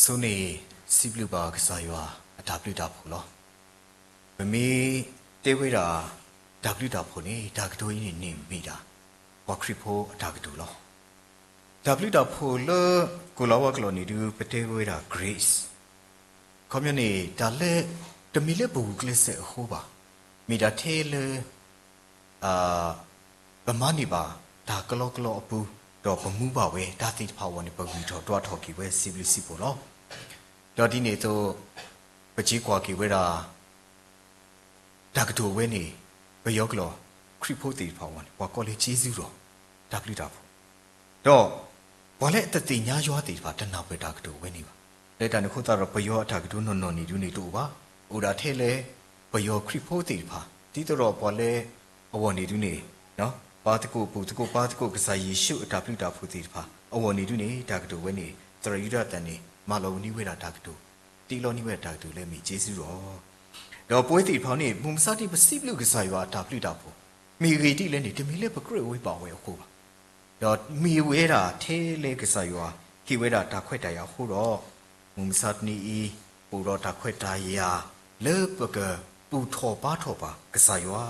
ဆိန့ၣ် စံးဘျုးဘၣ်ကစၢ်ယွၤအတၢ်ဘျုးတၢ်ဖှိၣ်လီၤ. ပမ့ၢ်တဲဝဲဒၣ် တၢ်ဘျုးတၢ်ဖှိၣ်န့ၣ် တၢ်ကတိၤအံၤန့ၣ်န့ၣ်မ့ၢ်ဒၣ် ပှၤခရံာ်ဖိအတၢ်ကတိၤလီၤ. တၢ်ဘျုးတၢ်ဖှိၣ်လၢ ကိၤလၤဝါကျိာ်န့ၣ်ဒုး ပတဲဝဲဒၣ် grace ခီပညီန့ၣ် တၢ်လၢ တမ့ၢ်လၢပဂုာ်ကျဲးစၢးအဃိဘၣ်, မ့ၢ်ဒၣ်ထဲလၢ ပမၤန့ၢ်ဘၣ်တၢ်ကလီကလီအပူၤ, ဒီးပမူဘၣ်ဝဲတၢ်သ့ၣ်တဖၣ်အဂီၢ်န့ၣ် ပဂံၢ်ထီၣ်ဒွးထီၣ်က့ၤဝဲစံးဘျုးစံးဖှိၣ်လီၤ. ဒီးဒ်န့ၣ်အသိး ပစံးကွၢ်က့ၤဝဲဒၣ် တၢ်ကတိၤဝဲန့ၣ် ပယီၤကျိာ် ခရံာ်ဖိသ့ၣ်တဖၣ်အဂီၢ်န့ၣ် ပှၤကိးလၢ ကျေးဇူးတော်, တၢ်ဘျုးတၢ်ဖှိၣ်, ဒီး ပှၤလၢအတသ့ၣ်ညါယွၤသ့ၣ်တဖၣ် တနၢ်ပၢၢ်တၢ်ကတိၤဝဲန့ၣ်ဘၣ်. လၢတၢ်န့ၣ်အဃိသတးဒီး ပယီၤအတၢ်ကတိၤနီၢ်နီၢ်န့ၣ်ဒုးန့ၣ်တအိၣ်ဘၣ်, အိၣ်ဒၣ်ထဲလၢ ပယီၤခရံာ်ဖိသ့ၣ်တဖၣ် ဒ်သိးဒီးပှၤလၢ အဂီၢ်န့ၣ်ဒုးန့ၣ် ပၢ်သကိး ပုၢ်သကိး ပၢ်သကိး ကစၢ်ယ့ၣ်ၡူးအတၢ်ဘျုးတၢ်ဖှိၣ်သ့ၣ်တဖၣ် အဂီၢ်န့ၣ်ဒုးန့ၣ် တၢ်ကတိၤဝဲန့ၣ် သရၣ်ယူဒၤသၣ်န့ၣ် မၤလီၤဝဲန့ၢ်ဝဲဒၣ်တၢ်ကတိၤ, တ့လီၤန့ၢ်ဝဲဒၣ်တၢ်ကတိၤလၢအမ့ၢ် ကျေးဇူးတော်, ဒီးပဝဲသ့ၣ်တဖၣ်န့ၣ် မုၢ်မဆါတနံၤ ပစံးဘျုးကစၢ်ယွၤအတၢ်ဘျုးတၢ်ဖှိၣ် မ့ၢ်ဂ့ၢ်ဒ်လဲၣ်န့ၣ် တမ့ၢ်လၢပကြၢးဝဲဘၣ်ဝဲအဃိဘၣ်. ဒီးမ့ၢ်ဝဲဒၣ်ထဲလၢကစၢ်ယွၤ ဟ့ၣ်ဝဲဒၣ်တၢ်ခွဲးတၢ်ယာ်အဃိဒီး မုၢ်မဆါတနံၤအံၤ အိၣ်ဒီးတၢ်ခွဲးတၢ်ယာ် လၢပကဘူၣ်ထီၣ်ဘါထီၣ်ဘၣ်ကစၢ်ယွၤ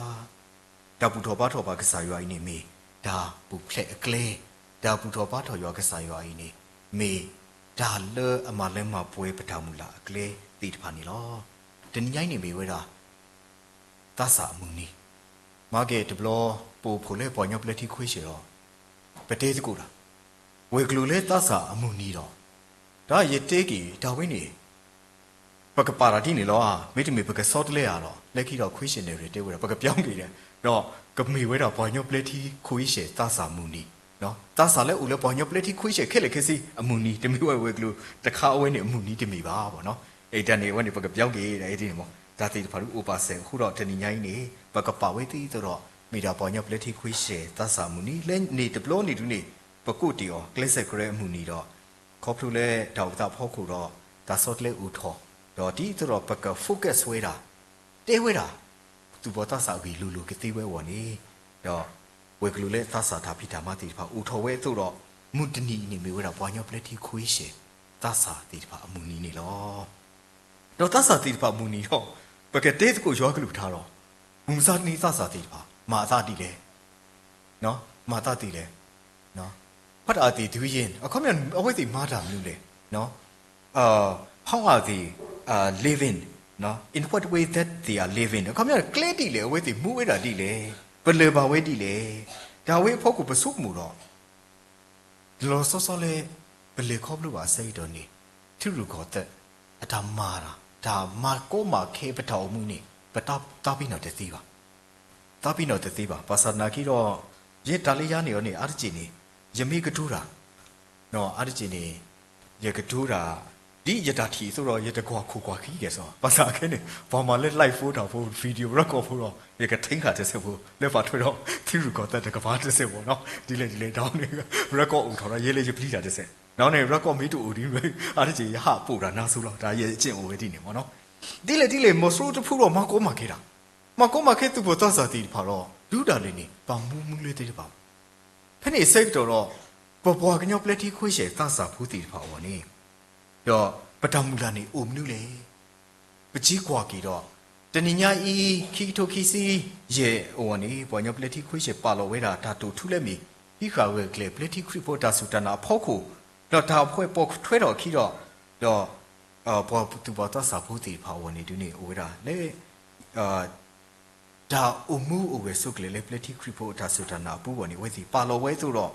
တၢ်ဘူၣ်ထီၣ်ဘါထီၣ်ဘၣ်ကစၢ်ယွၤအံၤန့ၣ်မ့ၢ် တၢ်ပူၤဖျဲးအကျဲ, တၢ်ဘူၣ်ထီၣ်ဘါထီၣ်ယွၤကစၢ်ယွၤအံၤန့ၣ် မ့ၢ်တၢ်လၢအမၤလၢမၤပှဲၤပတၢ်မုၢ်လၢ်အကျဲသ့ၣ်တဖၣ်န့ၣ်လီၤ. တနံၤညါအံၤန့ၣ်မ့ၢ်ဝဲဒၣ် သးစၢ်အမုၢ်နံၤ, မၤက့ၤတဘျီ ပအိၣ်ဖှိၣ်လၢပှၤကညီပျဲထံခွ့ဆဲးဒီး ပတဲသကိးတၢ် ဝဲၤကျိၤလၢသးစၢ်အမုၢ်နံၤဒီး တၢ်ယတဲက့ၤတၢ်ဝဲန့ၣ် ပကပာ်တၢ်ဒ်န့ၣ်လီၤဧါ, မ့တမ့ၢ်ပကဆီတလဲဧါဒီး လၢခံဒီး ခွ့ဆဲးန့ၣ် တဲဝဲဒၣ် ပကပျီက့ၤဒီး ဒီးကမ့ၢ်ဝဲဒၣ်ပှၤကညီပျဲထံခွ့ဆဲးသးစၢ်မုၢ်နံၤ, သးစၢ်လၢအိၣ်လၢပှၤကညီပျဲထံခွ့ဆဲးခဲလၢာ်ခဲဆ့အမုၢ်နံၤ, တမ့ၢ်ဝဲဝဲၤကျိၤတခါအဝဲန့ၣ်အမုၢ်နံၤတမ့ၢ်ဘၣ်ဘၣ်နီၤ. အတၢ်န့ၣ် အဝဲန့ၣ် ပကပျီက့ၤဒ်န့ၣ်မး, တၢ်သ့ၣ်တဖၣ်ဒုးအိၣ်ပာ်စဲးအဃိဒီး တနံၤညါအံၤန့ၣ် ပကပာ်ဝဲသ့သိးဒီး မ့ၢ်ဒၣ်ပှၤကညီပျဲထံခွ့ဆဲးသးစၢ်မုၢ်နံၤ လၢန့ၣ်တဘျီန့ၣ်ဒုးန့ၣ် ပကိးတ့ၢ်အီၤ ကျဲစဲးကရၢအမုၢ်နံၤဒီး ခီဖျိလၢတၢ်အိၣ်သးအဖီခိၣ်ဒီး တၢ်ဆီတလဲအိၣ်ထီၣ်, ဒီးဒ်သိးဒီးပက focus ဝဲဒၣ် တဲဝဲဒၣ် သူၣ်ဘီၣ်သးစၢ်အဂ့ၢ်လိၤလိၤကသ့ဝဲအဂီၢ်န့ၣ်, ဒီးဝဲၤကျိၤလၢသးစၢ်တၢ်ဖံးတၢ်မၤသ့ၣ်တဖၣ်အိၣ်ထီၣ်ဝဲအသိးဒီး မုၢ်တနံၤအံၤန့ၣ်မ့ၢ်ဝဲဒၣ်ပှၤကညီပျဲထံခွ့ဆဲး သးစၢ်သ့ၣ်တဖၣ်အမုၢ်နံၤန့ၣ်လီၤ. ဒီးသးစၢ်သ့ၣ်တဖၣ်အမုၢ်နံၤဒီး ပကတဲသကိးယွၤကလုၢ်ကထါဒီး မုၢ်မဆါတနံၤသးစၢ်သ့ၣ်တဖၣ် မၤအသးဒ်လဲၣ် မၤသးဒ်လဲၣ်, what are they doing အခီပညီ အဝဲသ့ၣ်မၤတၢ်မနုၤလဲၣ်, how are they living, in what way that they are living အခီပညီ ကျဲဒ်လဲၣ် အဝဲသ့ၣ်မူဝဲဒၣ်ဒ်လဲၣ်, ပလၢၢ်ဘၣ်ဝဲဒ်လဲၣ်, တၢ်ဝဲအဖီခိၣ်ပဆိကမိၣ်ဒီး လီၤလီၤဆီဆီလၢ ပလဲၤခီဖျိဘၣ်အဆၢကတီၢ်န့ၣ် ထံရူၢ်ကီၢ်သဲး အတၢ်မၤတၢ် တၢ်မၤကီမၤခဲပတၢ်အိၣ်မူန့ၣ် ပသးပ့ၤနီၣ်တသ့ဘၣ်, သးပ့ၤနီၣ်တသ့ဘၣ်. ဘၣ်ဆၣ်သနာ်က့ဒီး ယဲတၢ်လၢယၤန့ၣ်အီၤန့ၣ် အါတက့ၢ်န့ၣ် ယမ့ၢ်ကတိၤတၢ် အါတက့ၢ်န့ၣ် ယကတိၤတၢ် ဒ်ယတၢ်ထံၣ်အသိးဒီး ယတကွၢ်ခိၣ်ကွၢ်ခံကဲၣ်ဆိး ဘၣ်ဆၣ်ခဲန့ၣ် ပှၤမၤလၢ live ဖိတၢ်ဖိ video record ဖိဒီး ယကထိဃာ်တစဲးဖိ လၢပာ်ထွဲဒီး ထံရူၢ်ကီၢ်သဲးတကပၤတစဲးဖိနီၤ ဒ်လဲၣ်ဒ်လဲၣ် ဒီးန့ၣ် record အိၣ်ထီၣ်ဒီး ယဲလၢယပျံၤတၢ်တစဲး ဒီးန့ၣ် record မ့ၢ်တအိၣ်ဒ်န့ၣ် အါတက့ၢ်ယဟးပိာ်တၢ်နါစိၤလီၤ တၢ်ယဲၢ်က့ၣ်အိၣ်ဝဲဒ်န့ၣ်မ့ၢ်နီၤ ဒ်လဲၣ်ဒ်လဲၣ် မီၤစိရိၤတဖုဒီး မၤကီမၤခဲတၢ် မၤကီမၤခဲသူၣ်ဘီၣ်သးစၢ်သ့ၣ်တဖၣ်ဒီး တုၤဒၣ်လဲာ်န့ၣ် ပာ်မူမူလၢသ့တဖၣ်ဘၣ်. ဖဲန့ၣ်အဆၢကတီၢ်ဒီး ပပှၤကညီပျဲထံခွ့ဆဲးသးစၢ်ဖိသ့ၣ်တဖၣ်အဂီၢ်န့ၣ် ဒီးပတၢ်မုၢ်လၢ်န့ၣ်အိၣ်မနုၤလဲၣ်. ပစံးကွၢ်က့ၤဒီး တနံၤညါအံၤ ခံကထိခံဆံယဲၢ်အဂီၢ်န့ၣ် ပှၤကညီပျဲထံခွ့ဆဲးပာ်လီၤဝဲဒၣ်တၢ်တိာ်ထူလၢအမ့ၢ် ဟံးဃာ်ဂၢၢ်ကျၢၤပျဲထံခရံာ်ဖိတၢ်စူၢ်တၢ်နာ်အဖီခိၣ်, ဒီးတၢ်အဖှဲးပိာ်ထွဲထီၣ်အခံဒီး ဒီး ပှၤသူၣ်ဘီၣ်သးစၢ်ဖိသ့ၣ်တဖၣ်အဂီၢ်န့ၣ်ဒုးန့ၣ် အိၣ်ဝဲဒၣ်လၢ တၢ်အိၣ်မူအိၣ်ဂဲၤဆိးကျၢၤလၢပျဲထံခရံာ်ဖိအတၢ်စူၢ်တၢ်နာ်အပူၤအဂီၢ်န့ၣ် အဝဲသ့ၣ်ပာ်လီၤဝဲအသိးဒီး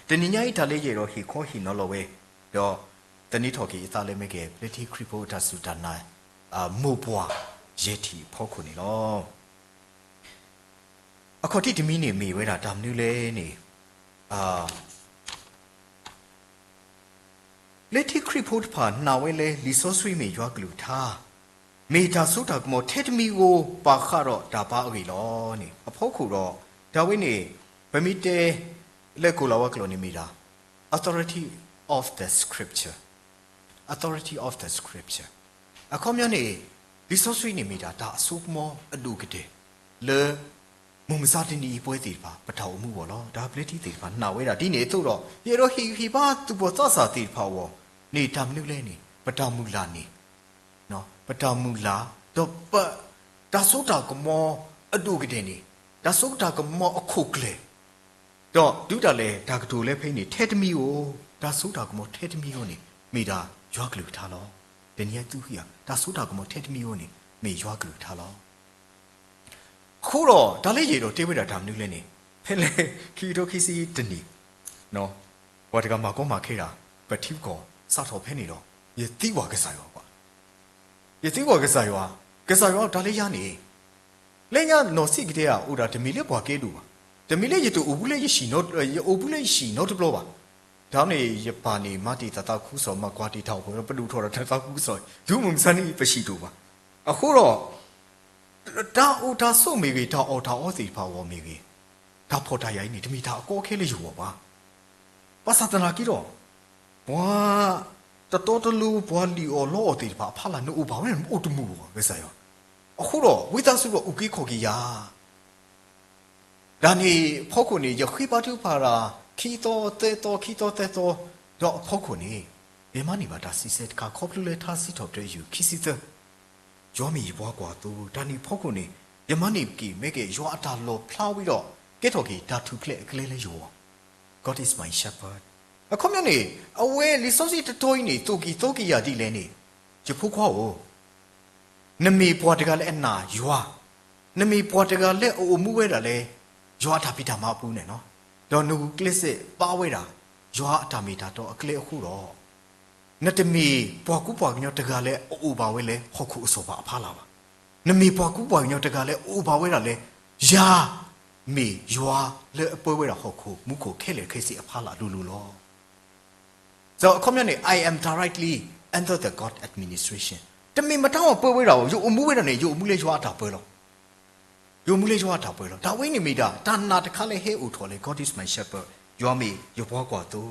တနံၤညါအံၤတၢ်လၢယအဲၣ်ဒိးဟ့ၣ်ခီဟ့ၣ်နီၤလီၤဝဲ ဒီးသန့ၤထီၣ်က့ၤအသးလၢမ့ၢ်ကဲ ပျဲထံခရံာ်ဖိအတၢ်စူၢ်တၢ်နာ် မိၢ်ပှၢ်ယဲၢ်ထံၣ်အဖီခိၣ်န့ၣ်လီၤ. အခီၣ်ထံးတမံၤန့ၣ်မ့ၢ်ဝဲဒၣ်တၢ်မနုၤလဲၣ်န့ၣ် လၢထံခရံာ်ဖိတဖၣ်နာ်ဝဲလၢလံာ်စီဆှံမ့ၢ်ယွၤကလုၢ်ကထါ, မ့ၢ်တၢ်စိတၢ်ကမီၤထဲတမံၤဧိၤ ပာ်ဃာ်ဒီးတၢ်ဘါအဂ့ၢ်လီၤန့ၣ် အဖီခိၣ်ဒီး တၢ်ဝဲန့ၣ် ပမ့ၢ်တဲ လၢကိၤလၤဝါကျိာ်န့ၣ်မ့ၢ်ဒၣ် authority of the scripture, authority of the scripture အခီပညီန့ၣ် လံာ်စီဆှံန့ၣ်မ့ၢ်ဒၣ် တၢ်အစိကမီၤအဒိၣ်ကတၢၢ် လၢ မုၢ်မဆါတနံၤအံၤပဝဲသ့ၣ်တဖၣ် ပတၢ်အိၣ်မူအဂီၢ်လီၤ. တၢ်ပျဲထံသ့ၣ်တဖၣ်နာ်ဝဲဒၣ်ဒ်န့ၣ်အသိးဒီး ယအဲၣ်ဒိးဟ့ၣ်ဂံၢ်ဟ့ၣ်ဘါသူၣ်ဘီၣ်သးစၢ်သ့ၣ်တဖၣ်အဂီၢ်န့ၣ် တၢ်မနုၤလဲၣ်န့ၣ် ပတၢ်မုၢ်လၢ်န့ၣ်, ပတၢ်မုၢ်လၢ်, ဒီးပ, တၢ်စိတၢ်ကမီၤအဒိၣ်ကတၢၢ်န့ၣ်, တၢ်စိတၢ်ကမီၤအခိၣ်ကျၢၢ်, ဒီးဒုးတၢ်လဲၤတၢ်ကတိၤလၢဖဲအံၤန့ၣ် ထဲတမံၤဧိၤ, တၢ်စိတၢ်ကမီၤထဲတမံၤဧိၤန့ၣ် မ့ၢ်ဒၣ်ယွၤကလုၢ်ကထါလီၤ. တနံၤအံၤသုဟံၣ်ဧါ, တၢ်စိတၢ်ကမီၤထဲတမံၤဧိၤန့ၣ် မ့ၢ်ယွၤကလုၢ်ကထါလီၤ. အဃိဒီး တၢ်လၢယအဲၣ်ဒိးတဲဝဲဒၣ်တၢ်မနုၤလဲၣ်န့ၣ်, ဖဲလဲၣ် ခံကထိခံဆံတနံၣ်, ပှၤတဂၤမၤကီမၤခဲတၢ်, ပထံပကီၢ်စးထီၣ်ဖဲန့ၣ်ဒီး ယသံကွၢ်ကစၢ်ယွၤဘၣ်. ယသံကွၢ်ကစၢ်ယွၤ, ကစၢ်ယွၤတၢ်လၢယၤန့ၣ်, လၢညါနီၢ်စံၣ်ကတဲဧါ အိၣ်ဒၣ်တမ့ၢ်လၢပှၤကဲဒိၣ်ဘၣ်, တမ့ၢ်လၢယတအိၣ်ဘူးလၢယဟံၣ်, ယအိၣ်ဘူးလၢယဟံၣ်နီတဘျီဘၣ်. တၢ်န့ၣ် ယပၢ်န့ၣ် မၤတ့ၢ်တၢ်သးခုကစီၣ် မၤကွၢ်တ့ၢ်တၢ်အိၣ်ဖှိၣ်ဒီး ပဒိၣ်ထီၣ်ဒီးတၢ်သးခုကစီၣ် တုၤမုၢ်မဆါန့ၣ် ပဟံၣ်တအိၣ်ဘၣ်. အဃိဒီး တၢ်အိၣ်တၢ်ဆိးမ့ၢ်ဂ့ၤ, တၢ်အီၣ်တၢ်အီသ့ၣ်တဖၣ်အဂီၢ်မ့ၢ်ဂ့ၤ, တၢ်ဖှီၣ်တၢ်ယာ်အံၤန့ၣ် တမ့ၢ်တၢ်အကီအခဲလၢယဂီၢ်ဘၣ်. ဘၣ်ဆၣ်သနာ်က့ဒီး ပှၤတတီတလိၤ ပှၤလံၣ်အီၣ်လီအီၣ်သ့ၣ်တဖၣ်အဖီလာ် နအိၣ်ဘၣ်ဝဲန့ၣ် နအိၣ်တမုာ်ဘၣ် ကစၢ်ယွၤ. အဃိဒီး ဝံသးစူၤဒီးအုၣ်က့ၤခီၣ်က့ၤယၤ တၢ်န့ၣ်အဖီခိၣ်န့ၣ် ယဃ့ဘါထုကဖၣ်တၢ် ခံသီသၢသီ ခံသီသၢသီ, ဒီးအဖီခိၣ်န့ၣ် ယမၤန့ၢ်ဘၣ်တၢ်စံးဆၢတခါ ခီဖျိလၢထါစံးထီၣ်ပတြၢၤယုၢ်ခံဆံသၢ, ယွၤမ့ၢ်ယပှၤကွၢ်သိ, တၢ်န့ၣ်အဖီခိၣ်န့ၣ် ယမၤန့ၢ်က့ၤ မ့ၢ်က့ၤ ယွၤအတၢ်လီၣ်ဖျါဝံၤဒီး ကဲထီၣ်က့ၤတၢ်ထူၣ်ဖျဲးအကျဲလၢယဂီၢ် God is my shepherd. အခီပညီန့ၣ် အဝဲလံာ်စီဆှံတတီၤအံၤန့ၣ် သိၣ်က့ၤသီက့ၤယၤဒ်လဲၣ်န့ၣ်, ယဖိခွါဧၢ, နမ့ၢ်ပှၤတဂၤလၢအနာ်ယွၤ, နမ့ၢ်ပှၤတဂၤလၢအအိၣ်မူဝဲဒၣ်လၢ ယွၤအတၢ်ဖံးတၢ်မၤအပူၤန့ၣ်လီၤ. ဒီးနဂုာ်ကျဲးစၢးဘါဝဲဒၣ် ယွၤအတၢ်မ့ၢ်တၢ်တီအကျဲအဃိဒီး နတမ့ၢ်ပှၤကူပှၤကညီတဂၤလၢအအိၣ်ဘၣ်ဝဲလၢဟီၣ်ခိၣ်အစီၤပၤအဖီလာ်ဘၣ်. နမ့ၢ်ပှၤကူပှၤကညီတဂၤလၢအအိၣ်ဘၣ်ဝဲဒၣ်လၢ ယၤမ့ၢ်ယွၤလၢအပၢဝဲဒၣ်ဟီၣ်ခိၣ်မူခိၣ်ခဲလၢာ်ခဲဆ့အဖီလာ်လိၤလိၤလီၤ. ဒီးအခီပညီန့ၣ် I am directly under the God administration. တမ့ၢ်မတၤအီၤပၢဝဲဒၣ်အီၤ, ယအိၣ်မူဝဲဒၣ်န့ၣ် ယအိၣ်မူလၢယွၤအတၢ်ပၢလီၤ. ယအိၣ်မူလၢယွၤအတၢ်ပၢလီၤ. တၢ်ဝဲန့ၣ်မ့ၢ်ဒၣ် တၢ်နာ်တခါလၢဟဲအိၣ်ထီၣ်လၢ God is my shepherd, ယွၤမ့ၢ်ယပှၤကွၢ်သိ.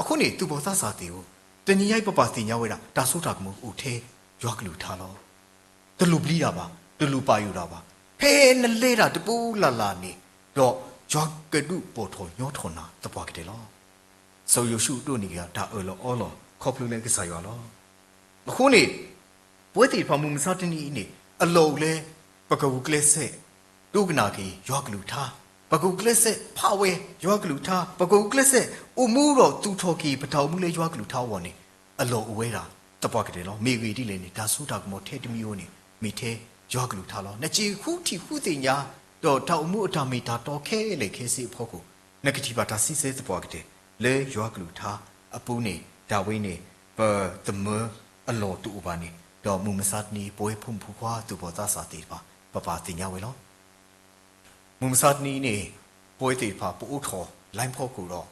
အဃိန့ၣ် သူၣ်ဘီၣ်သးစၢ်သ့ၣ်ဧၢ, တနံၤညါအံၤပဘၣ်သ့ၣ်ညါဝဲဒၣ် တၢ်စိတၢ်ကမီၤအိၣ်ထဲယွၤကလုၢ်ကထါလီၤ. တလိၣ်ပျံၤတၢ်ဘၣ်, တလိၣ်ပာ်ယိၣ်တၢ်ဘၣ်. ဖဲနလဲၤတၢ်တပူၤလၢ်လၢ်န့ၣ်, ဒီးယွၤကဒုးပိာ်ထီၣ်ညီထီၣ်နၤသပှၢ်ကတၢၢ်လီၤ. စီၤယိၤၡူဒိးန့ၢ်က့ၤတၢ်အၢၣ်လီၤအီလီၤ ခီဖျိလၢကစၢ်ယွၤလီၤ. အဃိန့ၣ် ပဝဲသ့ၣ်တဖၣ်မုၢ်မဆါတနံၤအံၤန့ၣ် အလီၢ်အိၣ်လၢ ပကဂုာ်ကျဲးစၢး ဒိကနၣ်က့ၤယွၤကလုၢ်ကထါ, ပကဂုာ်ကျဲးစၢးဖးဝဲယွၤကလုၢ်ကထါ, ပကဂုာ်ကျဲးစၢးအိၣ်မူဒီးသူၣ်ထီၣ်က့ၤပတၢ်အိၣ်မူလၢယွၤကလုၢ်ကထါအဂီၢ်န့ၣ် အလီၢ်အိၣ်ဝဲဒၣ်သပှၢ်ကတၢၢ်လီၤ. မ့ၢ်ဂ့ၢ်ဒ်လဲၣ်န့ၣ် တၢ်စိတၢ်ကမီၤထဲတမံၤဧိၤန့ၣ် မ့ၢ်ထဲယွၤကလုၢ်ကထါလီၤ. နစ့ၢ်ဃုထံၣ်ဃုသ့ၣ်ညါ ဒီးတၢ်အိၣ်မူအတၢ်မ့ၢ်တၢ်တီခဲလၢာ်ခဲဆ့အဖီခိၣ် နကထံၣ်ဘၣ်တၢ်စံးဆၢသပှၢ်ကတၢၢ် လၢယွၤကလုၢ်ကထါအပူၤန့ၣ် တၢ်ဝဲန့ၣ် ပသးမၢအလီၢ်တအိၣ်ဘၣ်န့ၣ် ဒီးမုၢ်မဆါတနံၤ ပဝဲဖိမုၣ်ဖိခွါသူၣ်ဘီၣ်သးစၢ်သ့ၣ်တဖၣ် ပဘၣ်သ့ၣ်ညါဝဲလီၤ. မုၢ်မဆါတနံၤအံၤန့ၣ် ပဝဲသ့ၣ်တဖၣ် ပအိးထီၣ် line ဖီခိၣ်ဒီး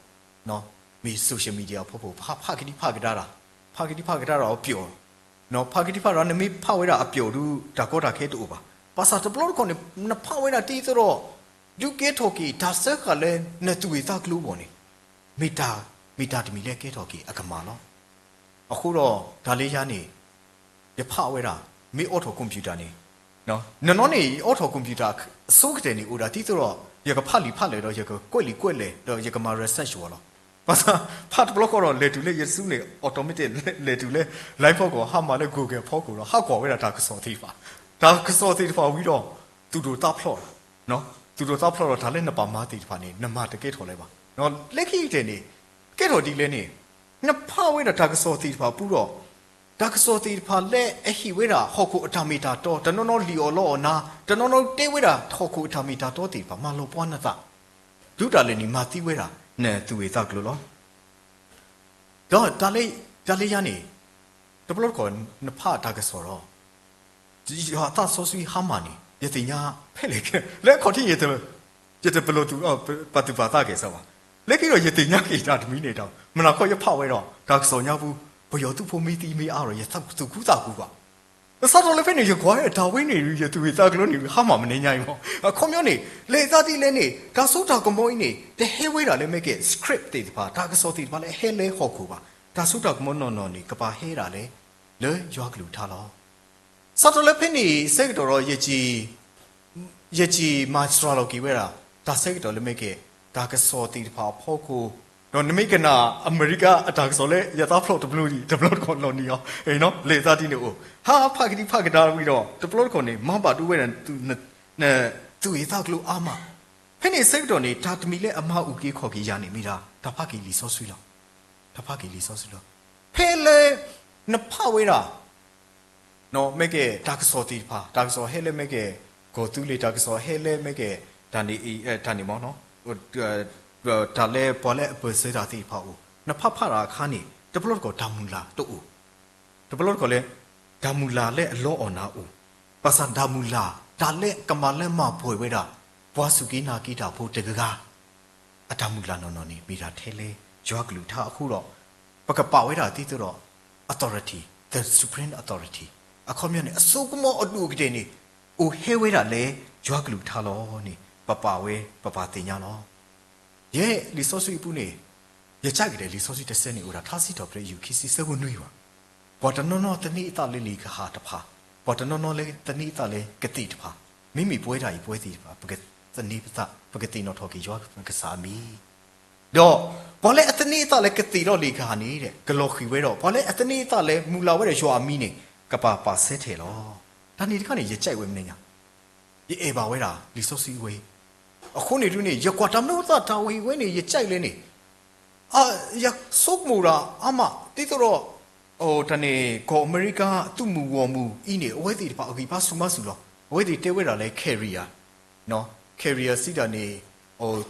မ့ၢ် social media ဖီခိၣ် ဖးဖးကဒံဖးကဒါတၢ်, ဖးကဒံဖးကဒါတၢ်အပျီၣ်, ဖးကဒံဖးကဒါ နမ့ၢ်ဖးဝဲဒၣ်အပျီၣ်ဒုး တၢ်ကီတၢ်ခဲတအိၣ်ဘၣ်. ဘၣ်ဆၣ်တဘျီတခီၣ်န့ၣ် နဖးဝဲဒၣ်တသ့ဒီး ဒုးကဲထီၣ်က့ၤတၢ်စၢဃာ်လၢနသူၣ်ဂ့ၢ်သးကျိၤအဂီၢ်န့ၣ် မ့ၢ်တၢ်, မ့ၢ်တၢ်တမံၤလၢကဲထီၣ်က့ၤအကမၣ်လီၤ. အဃိဒီး တၢ်လၢယၤန့ၣ် ယဖးဝဲဒၣ် မ့ၢ်အိးထီၣ် computer န့ၣ်, နီၢ်နီၢ်န့ၣ် ယအိးထီၣ် computer အဆိကတၢၢ်န့ၣ် အိၣ်ဒၣ်ဒ်သိးဒီး ယကဖးလံာ်ဖးလဲၢ်ဒီး ယကကွဲးလံာ်ကွဲးလဲၢ် ဒီးယကမၤ research ဝဲလီၤ. ဘၣ်ဆၣ် ဖးတဘျီဃီဒီး လဲၤတုၤလၢယစုန့ၣ် automatic လဲၤတုၤလၢ line ဖီခိၣ် ဟါမၢ်လၢ Google ဖီခိၣ်ဒီး ဟးကွၢ်ဝဲဒၣ်တၢ်ကစီၣ်သ့ၣ်တဖၣ်, တၢ်ကစီၣ်သ့ၣ်တဖၣ်ဝံၤဒီး သူၣ်ဒိၣ်သးဖျိး, သူၣ်ဒိၣ်သးဖျိးဒီး တၢ်လၢနဘၣ်မၤသ့ၣ်တဖၣ်န့ၣ် နမၤတကဲထီၣ်လၢၤဘၣ်. လၢခံကတၢၢ်န့ၣ် ကဲထီၣ်ဒ်လဲၣ်န့ၣ် နဖးဝဲဒၣ်တၢ်ကစီၣ်သ့ၣ်တဖၣ်ပူၤဒီး တၢ်ကစီၣ်သ့ၣ်တဖၣ်လၢအဟ့ၣ်ဝဲဒၣ်ဟီၣ်ခိၣ်အတၢ်မ့ၢ်တၢ်တီ, တနီၤနီၤလံၣ်အီၣ်လီအီၣ်နၤ, တနီၤနီၤတဲဝဲဒၣ်ဟီၣ်ခိၣ်အတၢ်မ့ၢ်တၢ်တီသ့ၣ်တဖၣ် မၤလီၤပှီၢ်နသး, ဒုးတၢ်လဲာ်န့ၣ်မၤသံဝဲဒၣ်နသူၣ်ဂ့ၢ်သးကျိၤလီၤ. ဒီးတၢ်လၢယၤန့ၣ် တဘျီတခီၣ်နဖးတၢ်ကစီၣ်ဒီး ယွၤအသးစီဆှံဟါမၢ်န့ၣ် ယသ့ၣ်ညါဖဲလဲၣ်, လၢအခီၣ်ထံး ယတပလီၢ်သူၣ် ပာ်သူၣ်ပာ်သးကဲၣ်ဆိးဘၣ်. လၢခံဒီးယသ့ၣ်ညါက့ၤတၢ်တမံၤန့ၣ်ဒီး မုၢ်နၤခီယဖးဝဲဒီး တၢ်ကစီၣ်ညါပူၤ ပယီၤသုးဖိမ့ၢ်သံမ့ၢ်အါဒီး ယသူၣ်ခုသးခုဘၣ်. စးထီၣ်လၢဖဲန့ၣ် ယကွၢ်တၢ်ဝဲန့ၣ် ယသူၣ်ဂ့ၢ်သးကျိၤန့ၣ် ဟါမၢ်မနုၤညါအံၤမး. အခီပညီန့ၣ် လဲၤသးဒ်လဲၣ်န့ၣ် တၢ်စိတၢ်ကမီၤအံၤန့ၣ် တဟဲဝဲဒၣ်လၢမ့ၢ်ကဲ script သ့ၣ်တဖၣ် တၢ်ကစီၣ်သ့ၣ်တဖၣ်လၢအဟဲလၢဟီၣ်ခိၣ်ဘၣ်. တၢ်စိတၢ်ကမီၤနီၢ်နီၢ်န့ၣ် ကပာ်ဟဲဒၣ်လၢ လၢယွၤကလုၢ်ကထါလီၤ. စးထီၣ်လၢဖဲန့ၣ်ဆၢကတီၢ်ဒီး ယက့ၤမၤစှၤလီၤက့ၤဝဲဒၣ် တၢ်ဆၢကတီၢ်လၢမ့ၢ်ကဲ တၢ်ကစီၣ်သ့ၣ်တဖၣ်အဖီခိၣ် ဒီးနမ့ၢ်ကနၣ်အမဲရကၤအတၢ်ကစီၣ်လၢ ယသးဖျိးတဘျီဒံး တဘျီတခီၣ်လီၤနံၤအီၤ, လီၤနံၤအီၤ, လဲၤသးဒ်န့ၣ်အိၣ်, ဟးဖးကဒံဖးကဒါဝံၤဒီး တဘျီတခီၣ်န့ၣ် မၤဘၣ်ဒိဝဲဒၣ် သုးအ့ၣ်သးကျိအါမး. ဖဲန့ၣ်အဆၢကတီၢ်န့ၣ် တၢ်တမံၤလၢအမၤအုၣ်က့ၤခီၣ်က့ၤယၤန့ၣ် မ့ၢ်ဒၣ် တၢ်ဖးက့ၤလံာ်စီဆှံလီၤ. တၢ်ဖးက့ၤလံာ်စီဆှံလီၤ. ဖဲလၢ နဖးဝဲဒၣ် မ့ၢ်ကဲ တၢ်ကစီၣ်သ့ၣ်တဖၣ်, တၢ်ကစီၣ်ဟဲလၢမ့ၢ်ကဲ ကီၢ်သူလ့ၤ တၢ်ကစီၣ်ဟဲလၢမ့ၢ်ကဲ တၢ်န့ၣ် တၢ်န့ၣ်မ့ၢ် တၢ်လၢပှၤလၢအပၢၢ်ဆၢတၢ်သ့ၣ်တဖၣ်အိၣ်, နဖးဖးတၢ်အခါန့ၣ် တဘျီတခီၣ်တၢ်မုၢ်လၢ်တအိၣ်, တဘျီတခီၣ်လၢ တၢ်မုၢ်လၢ်လၢအလီအီၣ်နၤအိၣ်, ဘၣ်ဆၣ်တၢ်မုၢ်လၢ် တၢ်လၢကမၤလၢမၤပှဲၤဝဲဒၣ် ပှၤစူၢ်က့ၤနာ်က့ၤတၢ်ဖိတဂၤ အတၢ်မုၢ်လၢ်နီၢ်နီၢ်န့ၣ် မ့ၢ်ဒၣ်ထဲလၢ ယွၤကလုၢ်ကထါအဃိဒီး ပကပာ်ဝဲဒၣ်ဒ်သိးဒီး authority, the supreme authority, အခီပညီန့ၣ် အစိကမီၤအဒိၣ်ကတၢၢ်န့ၣ် အိၣ်ဟဲဝဲဒၣ်လၢ ယွၤကလုၢ်ကထါလီၤန့ၣ် ပပာ်ဝဲ ပပာ်သ့ၣ်ညါလီၤ. ယဲလံာ်စီဆှံအပူၤန့ၣ် ယကးက့ၤဒီး လံာ်စီဆှံတဆၢန့ၣ်အိၣ်ဒၣ် ထါစံးထီၣ်ပတြၢၤ ယူၢ်ခံဆံသၢဖိနွံဘၣ်. ပှၤတနီၤနီၤသန့ၤအသးလၢလံာ်ကဟၣ်တဖၣ်, ပှၤတနီၤနီၤလၢသန့ၤအသးလၢကသ့ၣ်တဖၣ်, မ့မ့ၢ်ပဝဲဒၣ်အံၤ ပဝဲသ့ၣ်တဖၣ် ပကသန့ၤပသး ပကသ့ၣ်နီၣ်ထီၣ်က့ၤယွၤကစၢ်အမံၤ ဒီးပှၤလၢအသန့ၤအသးလၢကသ့ၣ်ထီၣ်လံာ်ကဟၣ်န့ၣ် ကလီၤဃံၤဝဲဒီး ပှၤလၢအသန့ၤအသးလၢမုၢ်လၢ်ဝဲဒၣ်ယွၤအမံၤန့ၣ် ကပာ်ပာ်စဲထဲလီၤ. တၢ်န့ၣ်တခါန့ၣ် ယကးဝဲမနုၤညါ, ယအဲၣ်ဘၣ်ဝဲဒၣ် လံာ်စီဆှံဝဲအံၤ, အဃိန့ၣ်ဒုန့ၣ် ယကွၢ်တၢ်မနုၤအသးတၢ်ဝဲအံၤဝဲန့ၣ် ယကးလဲၣ်န့ၣ် ယဆိကမိၣ်ဒၣ်အါမး ဒ်သိးဒီး တၢ်န့ၣ် ကီၢ်အမဲရကၤ သုးမုၢ်ဂီၢ်မုၢ်အံၤန့ၣ် အဝဲသ့ၣ်တဖၣ်အဂံၢ်ဘါဆူၣ်မးဆူၣ်လီၤ. အဝဲသ့ၣ်တဲဝဲဒၣ်လၢ carrier, carrier စံးတၢ်န့ၣ်